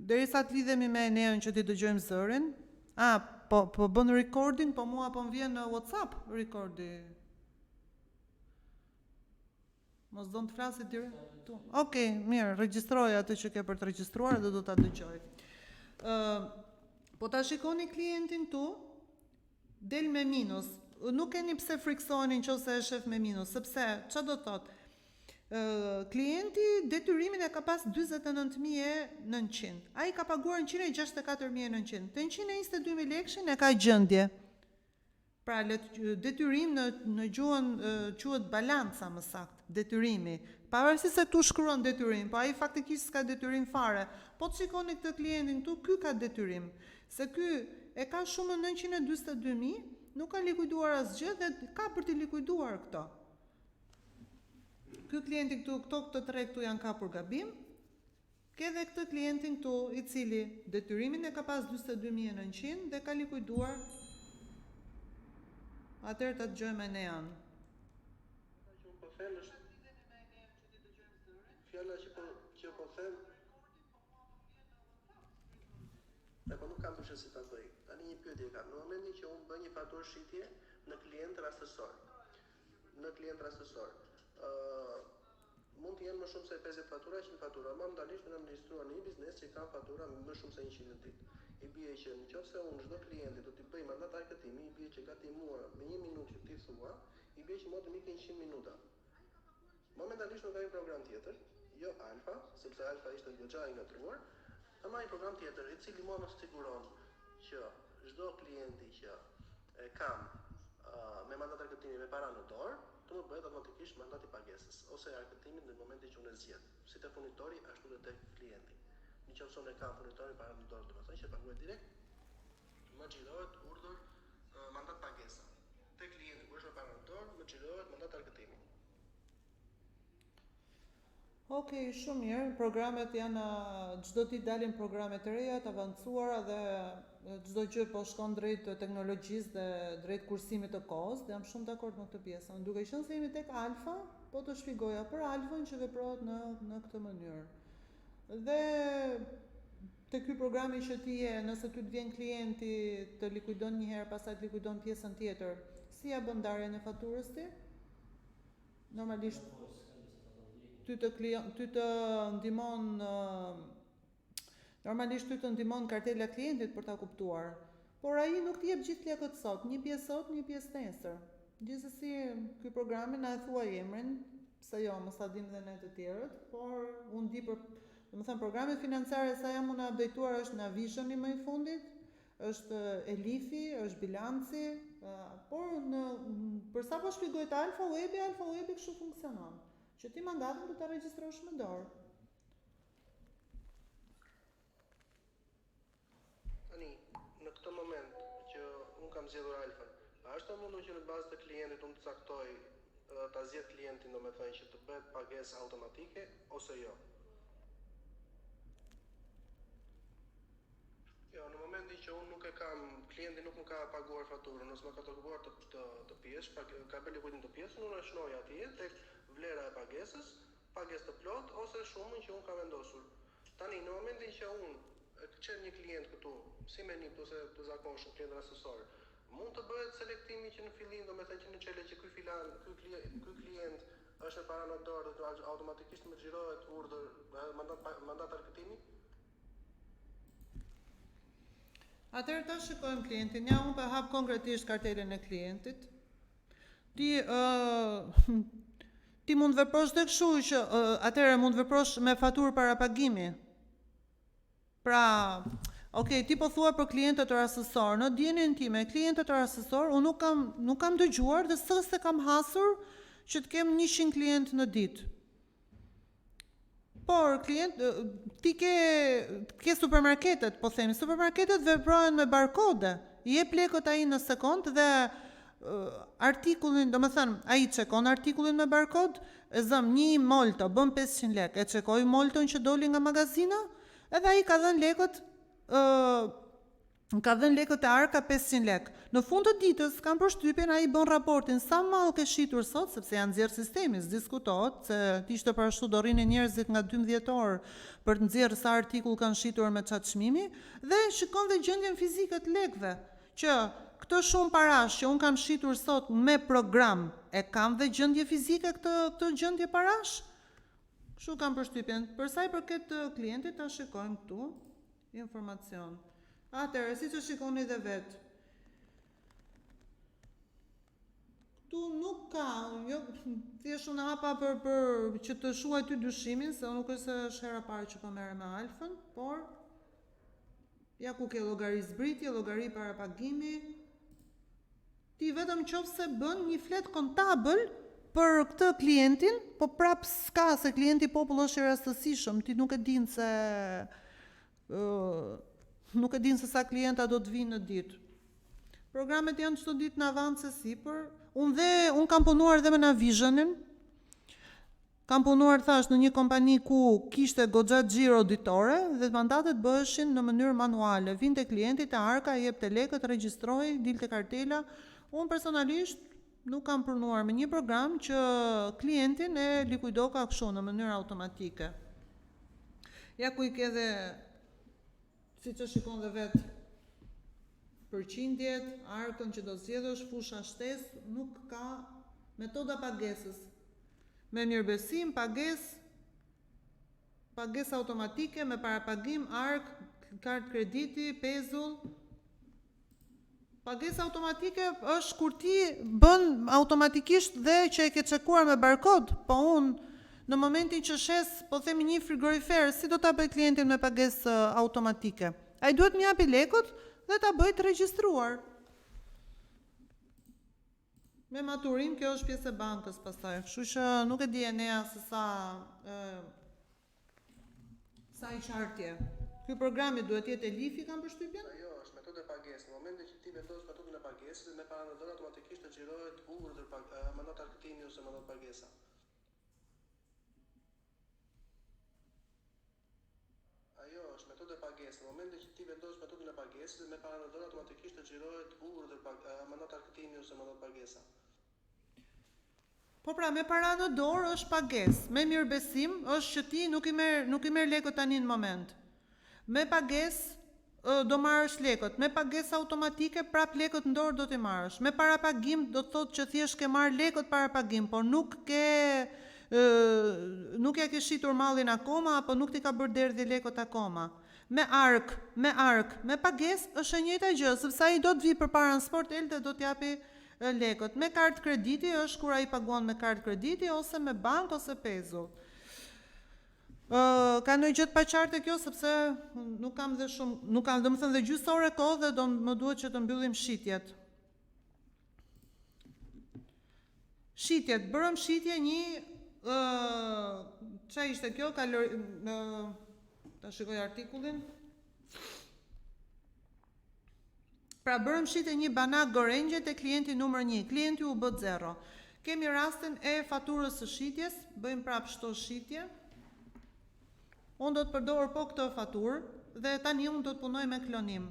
Derisa të lidhemi me Eneon që t'i dëgjojmë zërin. A, po po bën recording, po mua po më vjen në WhatsApp recordi. Mos don të flasi direkt këtu. Okej, okay, mirë, regjistroj atë që ke për të regjistruar dhe do ta dëgjoj. Ë, uh, po ta shikoni klientin këtu, del me minus. Nuk keni pse frikësoheni nëse e shef me minus, sepse çfarë do të thotë? Ë, klienti detyrimin e ka pas 49900. Ai ka paguar 164900. Te 122000 lekëshin e ka gjendje. Pra le të detyrim në në gjuhën quhet balanca më saktë, detyrimi. Pavarësisht se këtu shkruan detyrim, po ai faktikisht s'ka detyrim fare. Po të shikoni këtë klientin këtu, ky ka detyrim. Se ky e ka shumën 942.000, nuk ka likuiduar asgjë dhe ka për t'i likuiduar këto. Ky klienti këtu, këto këto tre këtu janë kapur gabim, Ke dhe këtë klientin këtu, i cili detyrimin e ka pas 42.900 dhe ka likuiduar Atëherë ta dëgjojmë Enean. Fjala që unë po them është Fjala që po që po them E po nuk kam ndryshe si ta bëj. Tani një pyetje kam. Në momentin që unë bëj një faturë shitje në klient rastësor, në klient rastësor, ë Mund të jenë më shumë se 50 fatura, 100 fatura. Momentalisht unë jam regjistruar në një biznes që kam fatura më shumë se 100 në ditë. I bie që në qoftë se unë çdo klienti do t'i bëj mandat arkëtimi, i bie që gati mua me një minutë që ti thua, i bie që mua të më ikin 100 minuta. Momentalisht unë kam një program tjetër, jo Alfa, sepse Alfa ishte goxha i ngatërruar, ama një program tjetër i cili mua më siguron që çdo klienti që e kam me mandat arkëtimi me para në dorë, të më bëhet automatikisht mandat i pagesës ose arkëtimit në momentin që unë e zgjedh, si te furnitori ashtu dhe te klienti. Në qoftë se unë e kam furnitorin para në dorë, domethënë që paguaj direkt, më xhirohet urdhër mandat pagesa. Te klienti kur është me para në dorë, më xhirohet mandat arkëtimi. Ok, shumë mirë. Programet janë çdo ditë dalin programe të reja, të avancuara dhe çdo gjë po shkon drejt teknologjisë dhe drejt kursimit të kohës dhe jam shumë dakord me këtë pjesë. Duke qenë se jemi tek Alfa, po të shpjegoja për Alfën që veprohet në në këtë mënyrë. Dhe te ky programi që ti je, nëse ty të vjen klienti të likuidon një herë, pastaj të likuidon pjesën tjetër, si ja bën ndarjen e faturës ti? Normalisht ty të klion, ty të ndihmon normalisht ty të ndihmon kartela klientit për ta kuptuar. Por ai nuk të jep gjithë lekët sot, një pjesë sot, një pjesë nesër. Gjithsesi, ky programi na e thuaj emrin, pse jo, mos ta dim dhe ne të tjerët, por unë di për, domethënë programet financiare sa jam unë updateuar është Navisioni më i fundit, Është Elifi, është Bilanci, por në për sa po shpjegoj te Alfa Webi, Alfa Webi kështu funksionon. Që ti mandatin do ta regjistrosh me dorë. Tani, në këtë moment që unë kam zgjedhur Alfën, a është e mundur që në bazë të klientit unë të caktoj ta zgjedh klientin, domethënë që të bëhet pagesë automatike ose jo? Jo, në momentin që unë nuk e kam, klienti nuk më ka paguar faturën ose më ka dërguar të të, të pjesë, pa, ka bërë likuidim të pjesën, unë e shënoj atje tek vlera e pagesës, pagesë të plotë ose shumën që unë kam vendosur. Tani, në momentin që unë e çel një klient këtu, si me NIPT ose të zakonshëm, klient rastësor, mund të bëhet selektimi që në fillim, domethënë që në çelje që ky filan, ky klient, ky klient është me para në dorë dhe automatikisht më xhirohet urdhër, mandat mandat arkëtimi? Atëherë ta shikojmë klientin. Ja, unë po e hap konkretisht kartelën e klientit. Ti ë uh, ti mund të veprosh dhe kështu që uh, atëherë mund të veprosh me faturë parapagimi. Pra, ok, ti po thua për klientët rastësor. Në dijeninë time, klientët rastësor, unë nuk kam nuk kam dëgjuar dhe s'e se kam hasur që të kem 100 klient në ditë. Por, klient, ti ke, ke supermarketet, po themi, supermarketet veprojnë me barkode, i jep lekët ai në sekond dhe Artikullin, domethënë, ai çekon artikullin me barkod, e zëm një molto, bën 500 lekë, e çekoi molton që doli nga magazina, edhe ai ka dhënë lekët ë ka dhënë lekët e arka 500 lekë. Në fund të ditës kam përshtypjen ai bën raportin sa mall ke shitur sot, sepse janë nxjerr sistemi, s'diskutohet, se të ishte për ashtu do rrinin njerëzit nga 12 orë për të nxjerrë sa artikull kanë shitur me çfarë çmimi dhe shikon dhe gjendjen fizike të lekëve, që këtë shumë parash që unë kam shitur sot me program, e kam dhe gjendje fizike këtë këtë gjendje parash? Kështu kam përshtypjen. Për sa i përket klientit, ta shikojmë këtu informacion. Atëherë, siç e shikoni dhe vetë, Këtu nuk ka, jo, thjesht unë hapa për, për që të shuaj ty dyshimin, se nuk është se është hera parë që po merrem me Alfën, por ja ku ke llogari zbritje, llogari parapagimi, ti vetëm qoftë se bën një flet kontabël për këtë klientin, po prap s'ka se klienti popull është i rastësishëm, ti nuk e din se nuk e din se sa klienta do të vinë në ditë. Programet janë çdo ditë në avancë e sipër. Unë dhe unë kam punuar dhe me Navisionin. Kam punuar thash në një kompani ku kishte goxha xhiro ditore dhe mandatet bëheshin në mënyrë manuale. Vinte klienti te arka, jepte lekët, regjistrohej, dilte kartela. Unë personalisht nuk kam punuar me një program që klientin e likuidoka kështu në mënyrë automatike. Ja ku i ke dhe siç e shikon dhe vetë përqindjet, arkën që do zgjedhësh, fusha shtesë, nuk ka metoda pagesës. Me mirëbesim, pagesë, pagesë automatike, me parapagim, arkë, kartë krediti, pezull, Pagesa automatike është kur ti bën automatikisht dhe që e ke çekuar me barkod, po unë në momentin që shes, po themi një frigorifer, si do ta bëj klientin me pagesë automatike? Ai duhet më japi lekët dhe ta bëj të regjistruar. Me maturim, kjo është pjesë e bankës pastaj, kështu që nuk e di Enea se sa ë sa i qartë je. Ky programi duhet të jetë Elifi, kam përshtypjen? Jo, është metodë e pagesës. Në momentin që ti vendos metodën e pagesës dhe me para në dorë automatikisht të xhirohet urdhër pag mandat arkëtimi ose mandat pagesa. Ajo është metodë e pagesës. Në momentin që ti vendos metodën e pagesës dhe me para në dorë automatikisht të xhirohet urdhër pag mandat arkëtimi ose mandat pagesa. Po pra, me para në dorë është pagesë, me mirëbesim është që ti nuk i merr nuk i merr lekët tani në moment. Me pagesë do marrësh lekët, me pagesë automatike prap lekët në dorë do t'i marrësh. Me parapagim do të thotë që thjesht ke marrë lekët parapagim, por nuk ke nuk ja ke shitur mallin akoma apo nuk t'i ka bërë derdhje lekët akoma. Me arkë, me arkë, me pagesë është e njëjta gjë, sepse ai do të vijë përpara në sportel dhe do t'japi lekët. Me kartë krediti është kur ai paguan me kartë krediti ose me bankë ose pezull. Ë ka ndonjë gjë të paqartë kjo sepse nuk kam dhe shumë, nuk kam domethënë dhe gjysmë ore kohë dhe do më duhet që të mbyllim shitjet. Shitjet, bërëm shitje një ë ça ishte kjo? Kalori ë ta shikoj artikullin. Pra bërëm shitje një banak gorengje te klienti numër 1. Klienti u bë zero. Kemi rastin e faturës së shitjes, bëjmë prap shto shitje. Unë do të përdor po këtë faturë dhe tani unë do të punoj me klonim.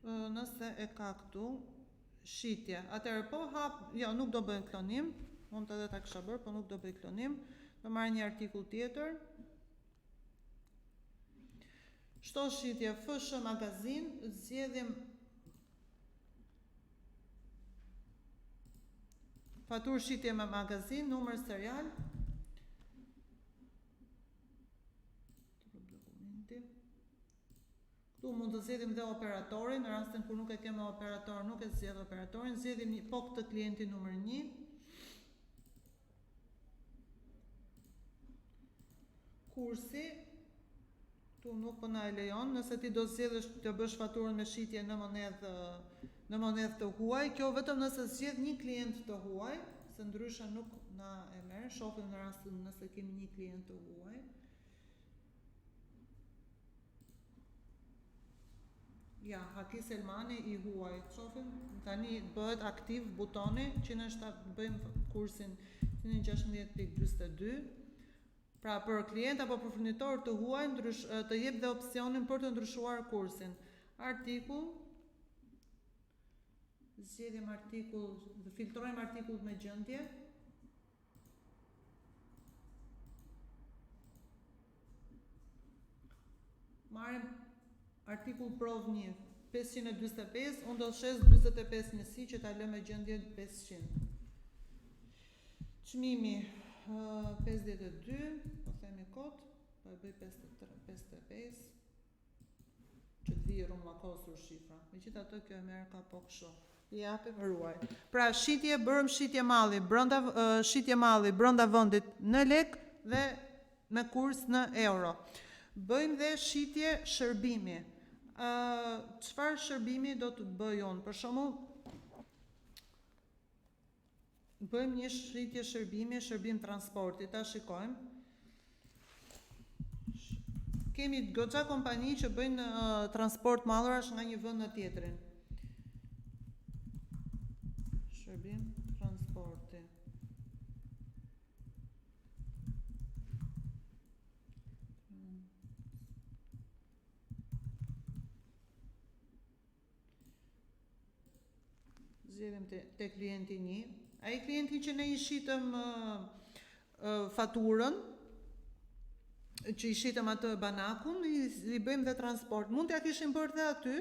Nëse e ka këtu shitje. Atëherë po hap, jo, nuk do bëjmë klonim. Mund edhe ta kisha bërë, po nuk do bëj klonim. Do marr një artikull tjetër. Shto shitje FSH magazin, zgjedhim faturë shitje me magazin, numër serial. Dokumenti. Këtu mund të zgjedhim dhe operatorin, në rastin kur nuk e kemi operator, nuk e zgjedh operatorin, zgjedhim një, po këtë klientin numër 1. Kursi këtu nuk po na e lejon, nëse ti do zgjedhësh të bësh faturën me shitje në monedhë në monedhë të huaj, kjo vetëm nëse zgjedh një klient të huaj, se ndryshe nuk na e merr, shohim në rastin nëse kemi një klient të huaj. Ja, Haki Selmani i huaj. Shofim, tani bëhet aktiv butoni, 107 bëjmë kursin 116.42. Pra për klient apo për furnitor të huaj ndrysh, të jep dhe opsionin për të ndryshuar kursin. Artikull zgjedhim artikull dhe filtrojmë artikull me gjendje. Marrim artikull provë 1, 545, unë do të shes 45 njësi që ta lë me gjendje 500. Çmimi 52, po themi kot, po e bëj 53, 55, që të vijë rrumbullakosur shifra. Megjithatë kjo e merr ka po kështu. I japim ruaj. Pra shitje bërëm shitje malli brenda shitje malli brenda vendit në lek dhe me kurs në euro. Bëjmë dhe shitje shërbimi. Ë çfarë shërbimi do të bëj unë? Për shembull, Bëjmë një shitje shërbimi, shërbim transporti, ta shikojmë. Kemi goxha kompani që bëjnë uh, transport mallrash nga një vend në tjetrin. Shërbim transporti. Zgjedhim te, te klienti një. Ai klienti që ne i shitëm uh, uh, faturën, që i shitëm atë banakun, i, i bëjmë dhe transport. Mund t'ja kishim bërë dhe aty,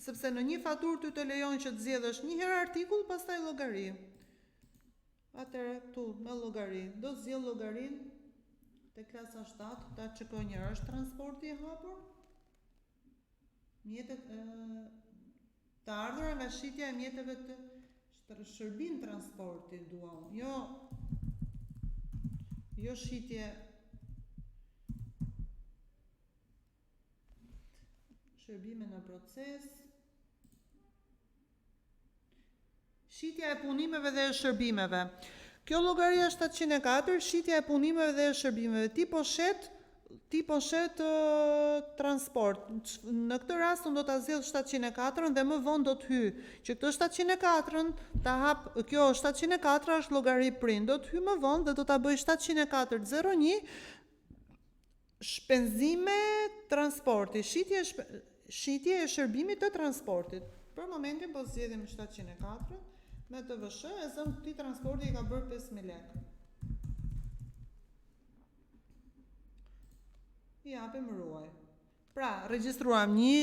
sepse në një faturë ty të lejon që të zgjedhësh një herë artikull, pastaj llogari. Atëherë këtu me llogari, do zgjedh llogarinë te klasa 7, ta çekoj një herë, është transporti i hapur? Mjetet e të ardhura nga shitja e mjeteve të shërbim transporti dua unë, jo jo shitje shërbime në proces Shitja e punimeve dhe e shërbimeve. Kjo llogaria 704, shitja e punimeve dhe e shërbimeve. Ti po shet ti po shet transport. Në këtë rast unë do ta zgjedh 704-ën dhe më vonë do të hyj. Që këtë 704-ën ta hap, kjo 704 është llogari prind. Do të hyj më vonë dhe do ta bëj 704 01 Shpenzime transporti, shitje shitje e shërbimit të transportit. Për momentin po zgjedhim 704 me TVSH, e zëmë këtij transporti i ka bërë 5000 lekë. I japim ruaj. Pra, regjistruam një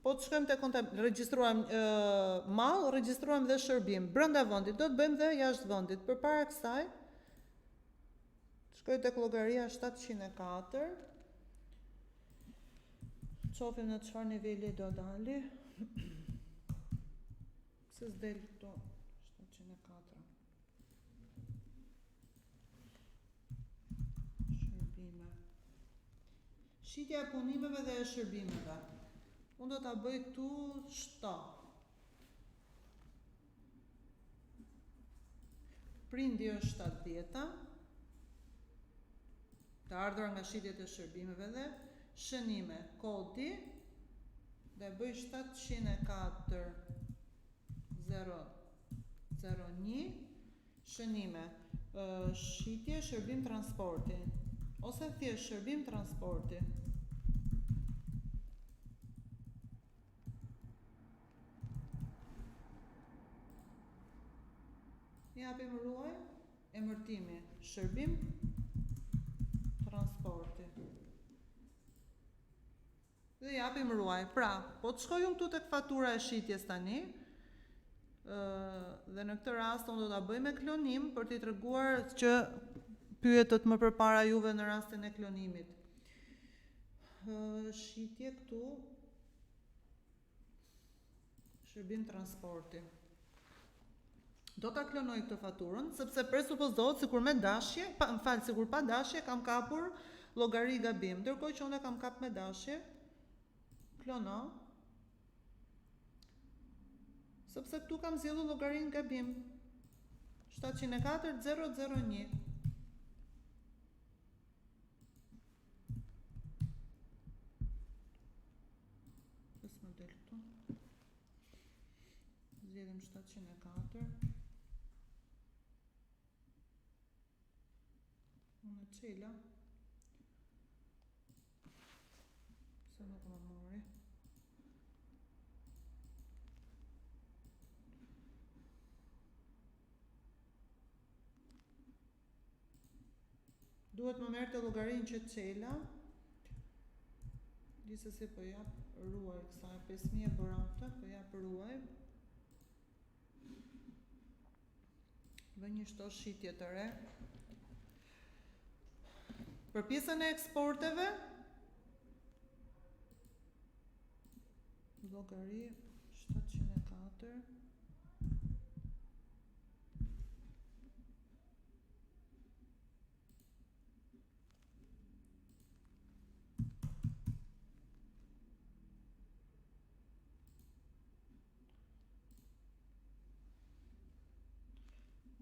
Po të shkojmë te konta, regjistruam e, mall, regjistruam dhe shërbim brenda vendit, do të bëjmë dhe jashtë vendit. Përpara kësaj, Shkoj tek llogaria 704. Qofim në çfarë niveli do dali. Pse s'del këtu 704. Shërbime. Shitja e punimeve dhe e shërbimeve. Unë do ta bëj këtu shto. Prindi është 70-ta, të ardhura nga shitjet e shërbimeve dhe shënime, kodi, dhe bëj 704 001, shënime, shitje, shërbim transporti, ose thjesht shërbim transporti. Japim ruaj, emërtimi, shërbim, transporti. Dhe japim ruaj. Pra, po të shkoj unë këtu tek fatura e shitjes tani, dhe në këtë rast unë do ta bëj me klonim për t'i treguar që pyetët më përpara juve në rastin e klonimit. Shitje këtu Shërbim transporti. Do ta klonoj këtë faturën, sepse presupozohet sikur me dashje, pa, më fal, sikur pa dashje kam kapur llogari gabim. Ndërkohë që unë e kam kap me dashje, klono. Sepse këtu kam zgjedhur llogarinë gabim. 704 001. Zgjedhim 704. Unë e çela. Pse nuk më mori? Duhet më merrte llogarinë që çela. Gjithsesi po jap ruaj kësaj 5000 e bëra këtë, po jap ruaj. Vë një shto shitje të re. Për pjesën e eksporteve, llogari 704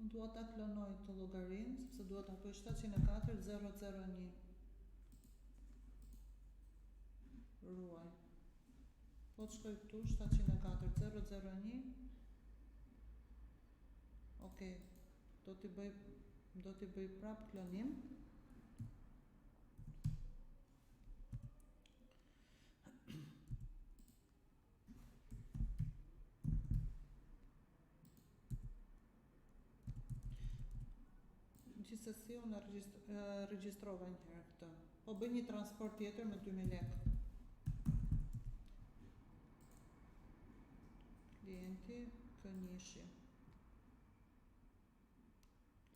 Unë dua ta klonoj këtë llogarinë, sepse dua ta bëj 704 001. Ruaj. Po të shkoj këtu 704 001. Ok, do t'i bëj do t'i bëj prap klonim. Gjithsesi unë regjistrova një herë këtë. Po bëj një transport tjetër me 2000 lekë. Klienti K1-shi.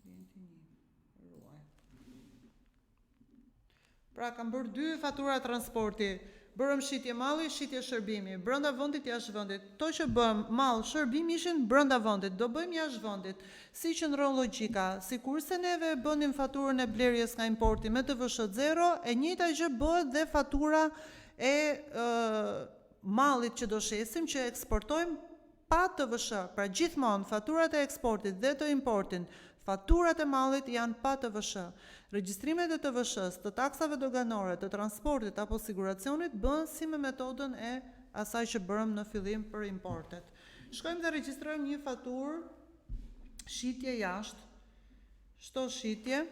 Klienti 1. Ruaj. Pra kam bërë dy fatura transporti. Bërëm shitje malli, shitje shërbimi, brenda vendit, jashtë vendit. Këto që bëmë, mall, shërbim ishin brenda vendit, do bëjmë jashtë vendit. Si qëndron logjika? Sikurse neve e bënim faturën e blerjes nga importi me TVSH zero, e njëjta gjë bëhet dhe fatura e mallit që do shesim, që eksportojmë pa TVSH, pra gjithmonë faturat e eksportit dhe të importit, faturat e mallit janë pa TVSH. Regjistrimet e TVSH-së, të taksave doganore, të transportit apo siguracionit bëhen si me metodën e asaj që bërëm në fillim për importet. Shkojmë dhe regjistrojmë një faturë shitje jashtë. Shto shitje.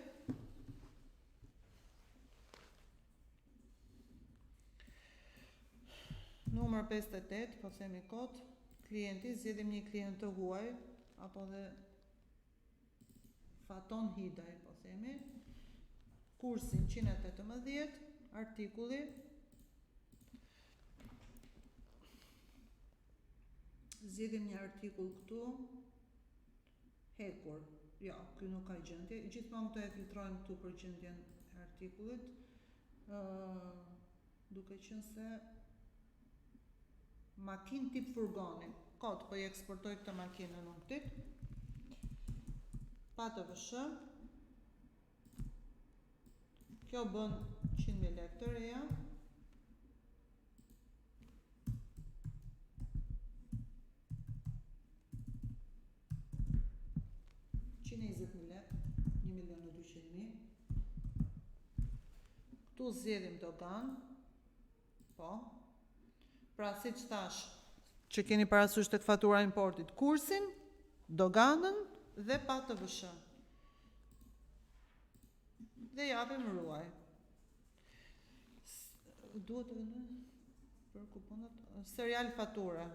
Numër 58, po themi kod, klienti, zgjedhim një klient të huaj, apo dhe Faton Hidaj, po themi, kursin 118, artikulli, zgjedhim një artikull këtu, Hekur. Jo, ky nuk ka gjendje. Gjithmonë këtë e filtrojmë këtu për gjendjen e artikullit. Ë duke qenë se makinë tip furgoni. Kot po i eksportoj këtë makinë në tip. Pa TVSH. Kjo bën 100.000 lekë të reja. 120.000 lek, 1 milion e 200.000. Këtu zgjedhim dogan. Po. Pra, siç thashë, që keni parasysh tek fatura e importit, kursin, doganën dhe pa TVSH. Dhe japim ruaj. Duhet të vendosim për kuponat serial fature.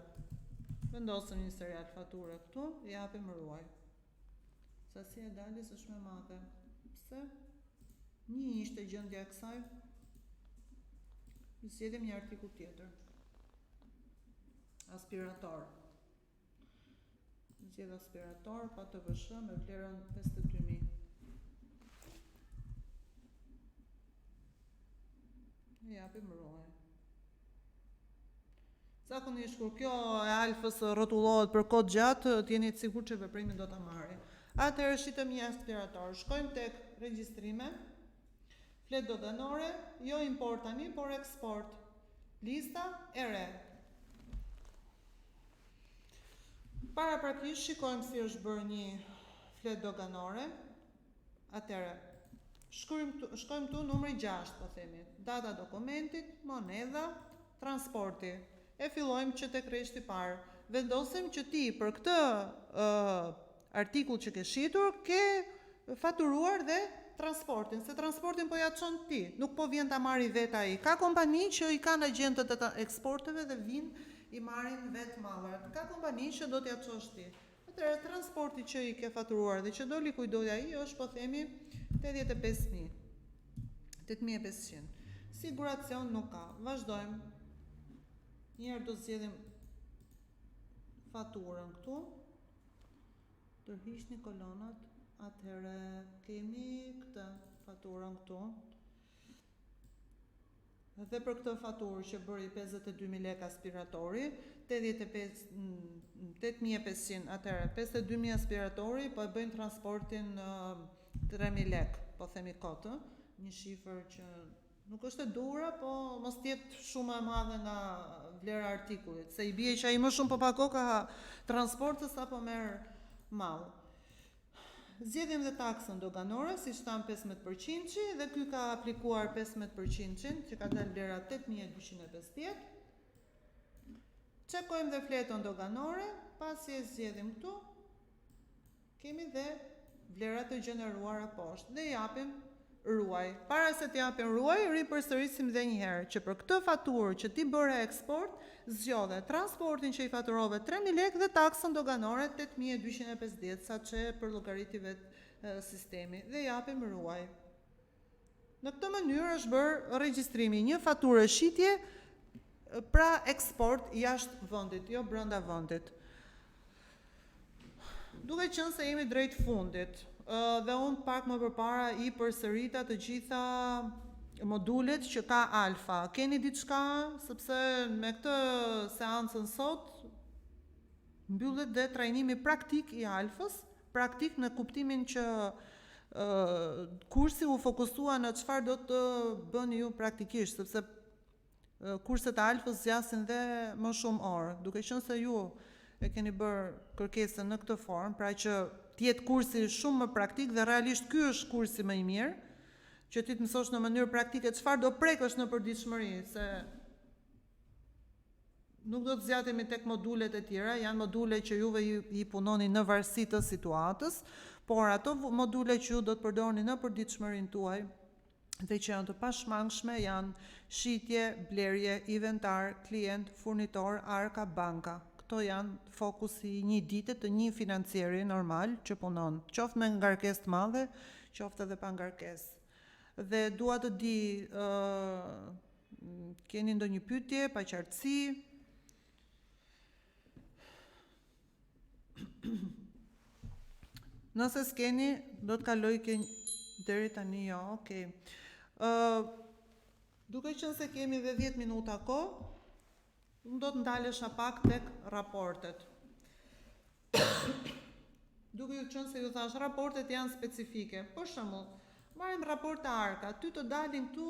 Vendosim një serial fature këtu, japim ruaj. Sasia e daljes është më e madhe. Pse? Një ishte gjendja e kësaj. Zgjedhim një artikull tjetër. Aspirator. Zgjedh aspirator pa TVSH me vlerën 52.000. Ne japim ruaj. Zakonisht kur kjo e alfës rrotullohet për kohë gjatë, të jeni të sigurt që veprimin do ta marrë. Atëherë shitëm një aspirator. Shkojmë tek regjistrime. Fletë doganore, jo import tani, por eksport. Lista e re. Paraprakisht shikojmë si është bërë një fletë doganore. Atëherë, shkojmë këtu, shkojmë këtu numri 6, po themi. Data dokumentit, monedha, transporti. E fillojmë që tek rreshti i parë. Vendosim që ti për këtë artikull që ke shitur, ke faturuar dhe transportin, se transportin po ja çon ti, nuk po vjen ta marri vetë ai. Ka kompani që i kanë agjentët e eksporteve dhe vijnë i marrin vetë mallrat. Ka kompani që do t'ja çosh ti. Atëherë transporti që i ke faturuar dhe që do likuidojë ai është po themi 85000. 8500. Siguracion nuk ka. Vazhdojmë. Një herë do zgjedhim faturën këtu. Tërhiqni kolonat, atëherë kemi këtë faturën këtu. Dhe për këtë faturë që bëri 52.000 lekë aspiratori, 85, 8.500, atëherë 52.000 aspiratori, po e bëjnë transportin 3.000 lekë, po themi kot, ë, një shifër që nuk është e duhura, po mos të jetë shumë e madhe nga vlera e artikullit, se i bie që ai më shumë po pagoka transport se sa po merr mall. Zgjedhim dhe taksën doganore, siç thamë 15%-shi dhe ky ka aplikuar 15%-shin, që ka dalë vlera 8250. Çekojmë dhe fletën doganore, pasi e zgjedhim këtu, kemi dhe vlerat e gjeneruara poshtë dhe japim ruaj. Para se të japim ruaj, ripërsërisim dhe një herë që për këtë faturë që ti bëre eksport, zgjodhe transportin që i faturove 3000 lekë dhe taksën doganore 8250, sa që përllogariti vetë sistemi dhe japim ruaj. Në këtë mënyrë është bërë regjistrimi i një fature shitje pra eksport jashtë vendit, jo brenda vendit. Duke qenë se jemi drejt fundit, dhe unë pak më përpara i përsërita të gjitha modulet që ka Alfa. Keni diçka, sepse me këtë seancën sot mbyllet dhe trajnimi praktik i Alfës, praktik në kuptimin që kursi u fokusua në çfarë do të bëni ju praktikisht, sepse kurset e Alfës zgjasin dhe më shumë orë, duke qenë se ju e keni bërë kërkesën në këtë formë, pra që të jetë kursi shumë më praktik dhe realisht ky është kursi më i mirë, që ti të mësosh në mënyrë praktike çfarë do prekësh në përditshmëri, se Nuk do të zgjatemi tek modulet e tjera, janë module që juve i punoni në varësi të situatës, por ato module që ju do të përdorni në përditshmërinë tuaj dhe që janë të pashmangshme janë shitje, blerje, inventar, klient, furnitor, arka, banka. Këto janë fokusi i një dite të një financieri normal që punon, qoftë me ngarkesë të madhe, qoftë edhe pa ngarkesë. Dhe dua të di ë Keni ndonjë pyetje, paqartësi? Nëse s'keni, do të kaloj ke deri tani jo, okay. Ë duke qenë se kemi dhe 10 minuta kohë, unë do të ndalesha pak tek raportet. Duke ju qenë se ju thash raportet janë specifike. Për shembull, marrim raporte arka, ty të dalin këtu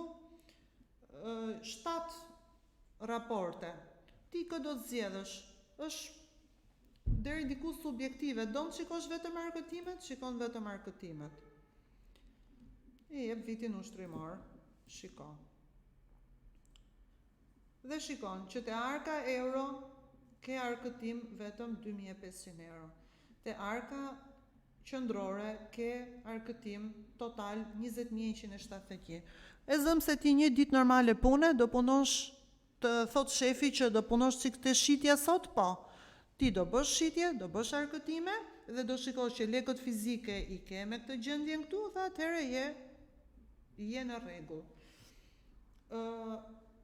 7 raporte. Ti kë do të zgjedhësh? Është deri diku subjektive. Do të shikosh vetëm arkëtimet, shikon vetëm arkëtimet. I jep vitin ushtrimor, shiko. Dhe shikon që te arka euro ke arkëtim vetëm 2500 euro. Te arka qendrore ke arkëtim total 20171. E zëmë se ti një ditë normale pune do punosh të thotë shefi që do punosh çik te shitja sot, po. Ti do bësh shitje, do bësh arkëtime dhe do shikosh që lekët fizike i ke me këtë gjendjen këtu dhe atëherë je je në rregull.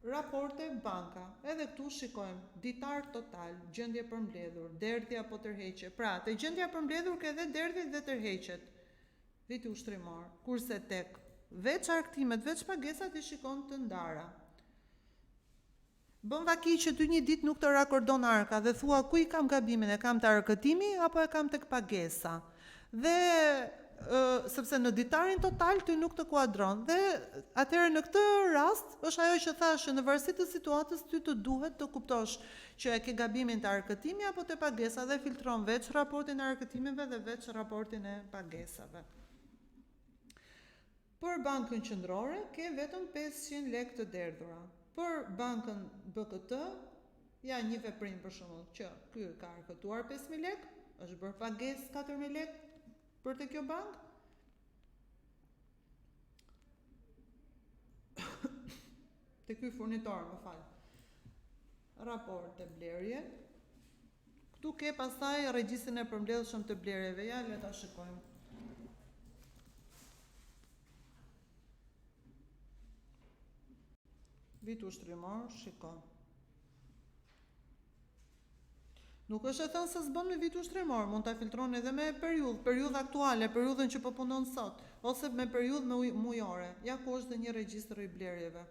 Raporte banka. Edhe këtu shikojmë ditar total, gjendje përmbledhur, derdhje apo tërheqje. Pra, te gjendja e përmbledhur ke dhe derdhjet dhe tërheqjet. Viti ushtrimor, kurse tek veç arkëtimet, veç pagesat i shikon të ndara. Bën vaki që ty një ditë nuk të rakordon arka dhe thua ku i kam gabimin, e kam te arkëtimi apo e kam tek pagesa. Dhe sepse në ditarin total ty nuk të kuadron dhe atëherë në këtë rast është ajo që thashë që në varësi të situatës ty të duhet të kuptosh që e ke gabimin te arkëtimi apo te pagesa dhe filtron veç raportin e arkëtimeve dhe veç raportin e pagesave. Për Bankën Qendrore ke vetëm 500 lekë të derdhura. Për Bankën BKT. Ja një veprim për shembull që ky ka arkëtuar 5000 lekë, është bërë pagesë 4000 lekë për te kjo bankë. Te ky furnitor, më fal. Raporte blerje. Këtu ke pastaj regjistrin e përmbledhshëm të blerjeve. Ja, le ta shikojmë. Vit ushtrimor, shiko. Nuk është e thënë se s'bën me vit ushtrimor, mund ta filtron edhe me periudhë, periudhë aktuale, periudhën që po punon sot, ose me periudhë mujore. Ja ku është dhe një regjistër i blerjeve.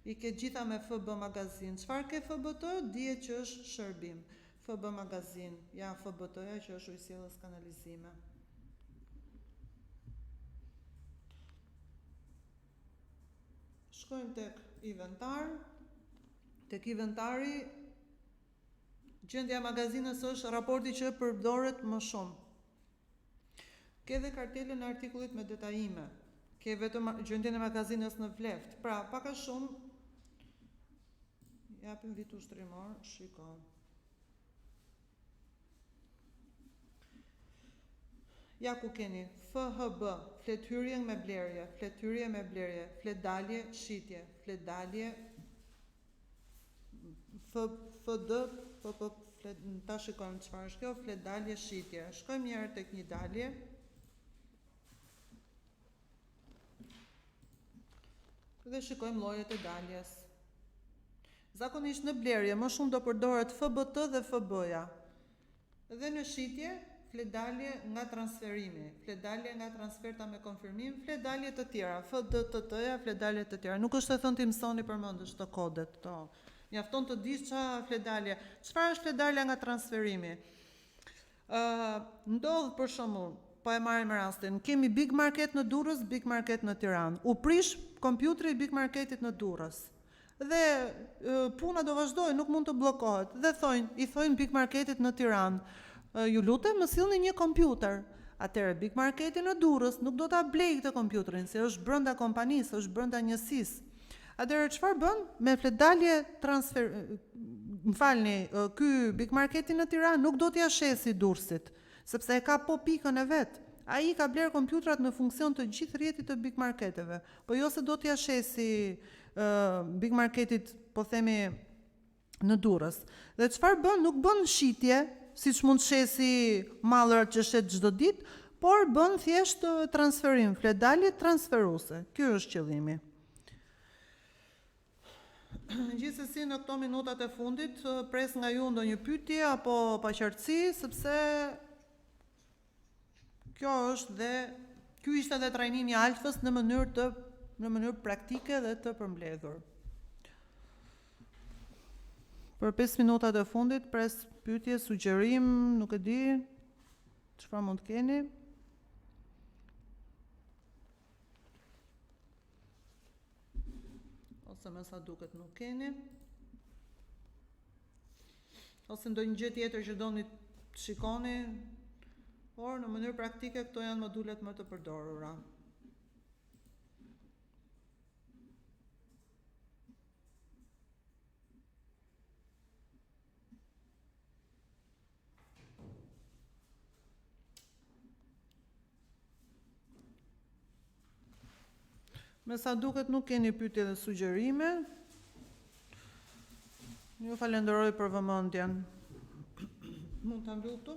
I ke gjitha me FB magazinë. Çfarë ke FBT? Dihet që është shërbim. FB magazinë, ja FBT-ja që është ujësjellës kanalizime. Shkojmë tek inventar. Tek inventari gjendja e magazinës është raporti që përdoret më shumë. Ke dhe kartelën e artikullit me detajime. Ke vetëm gjendjen e magazinës në vleftë. Pra, pak a shumë japim vit ushtrimor, shiko. Ja ku keni, FHB, fletëhyrje me blerje, fletëhyrje me blerje, fletëdalje, shitje, fletëdalje, F, FD, P, P, flet, ta shikojmë çfarë është kjo, fletëdalje, shitje. Shkojmë një herë tek një dalje. Dhe shikojmë llojet e daljes. Zakonisht në blerje më shumë do përdoret FBT dhe FB-ja. Dhe në shitje, fletëdalje nga transferimi, fletëdalje nga transferta me konfirmim, fletëdalje të tjera, FDTT-ja, fletëdalje të tjera. Nuk është e thënë t'i mësoni përmendësh këto kodet, këto. Mjafton të dish ça fletëdalje. Çfarë është fletëdalja nga transferimi? Ë, ndodh për shembull, po e marrim rastin, kemi Big Market në Durrës, Big Market në Tiranë. U prish kompjuteri i Big Marketit në Durrës. Dhe puna do vazhdojë, nuk mund të bllokohet. Dhe thojnë, i thojnë Big Marketit në Tiranë, ju lutem më sillni një kompjuter. Atëherë Big Marketi në Durrës nuk do ta blejë këtë kompjuterin, se është brenda kompanisë, është brenda njësisë. Atëherë çfarë bën? Me fletëdalje transfer, më falni, ky Big Marketi në Tiranë nuk do t'ia shesi Durrësit, sepse e ka po pikën e vet. Ai ka blerë kompjutrat në funksion të gjithë rrjetit të Big Marketeve. Po jo se do t'ia shesi Big Marketit, po themi në Durrës. Dhe çfarë bën? Nuk bën shitje, siç mund të shesi mallrat që shet çdo ditë, por bën thjesht transferim, fletëdalje transferuese. Ky është qëllimi. Gjithsesi në këto minutat e fundit pres nga ju ndonjë pyetje apo paqartësi, sepse Kjo është dhe ky ishte dhe trajnimi i Alfës në mënyrë të në mënyrë praktike dhe të përmbledhur. Për 5 minutat e fundit pres pyetje, sugjerim, nuk e di çfarë mund të keni. Ose me sa duket nuk keni. Ose ndonjë gjë tjetër që doni të shikoni, por në mënyrë praktike këto janë modulet më të përdorura. Me sa duket nuk keni pyetje dhe sugjerime. Ju falenderoj për vëmendjen. Mund ta mbyll këtu?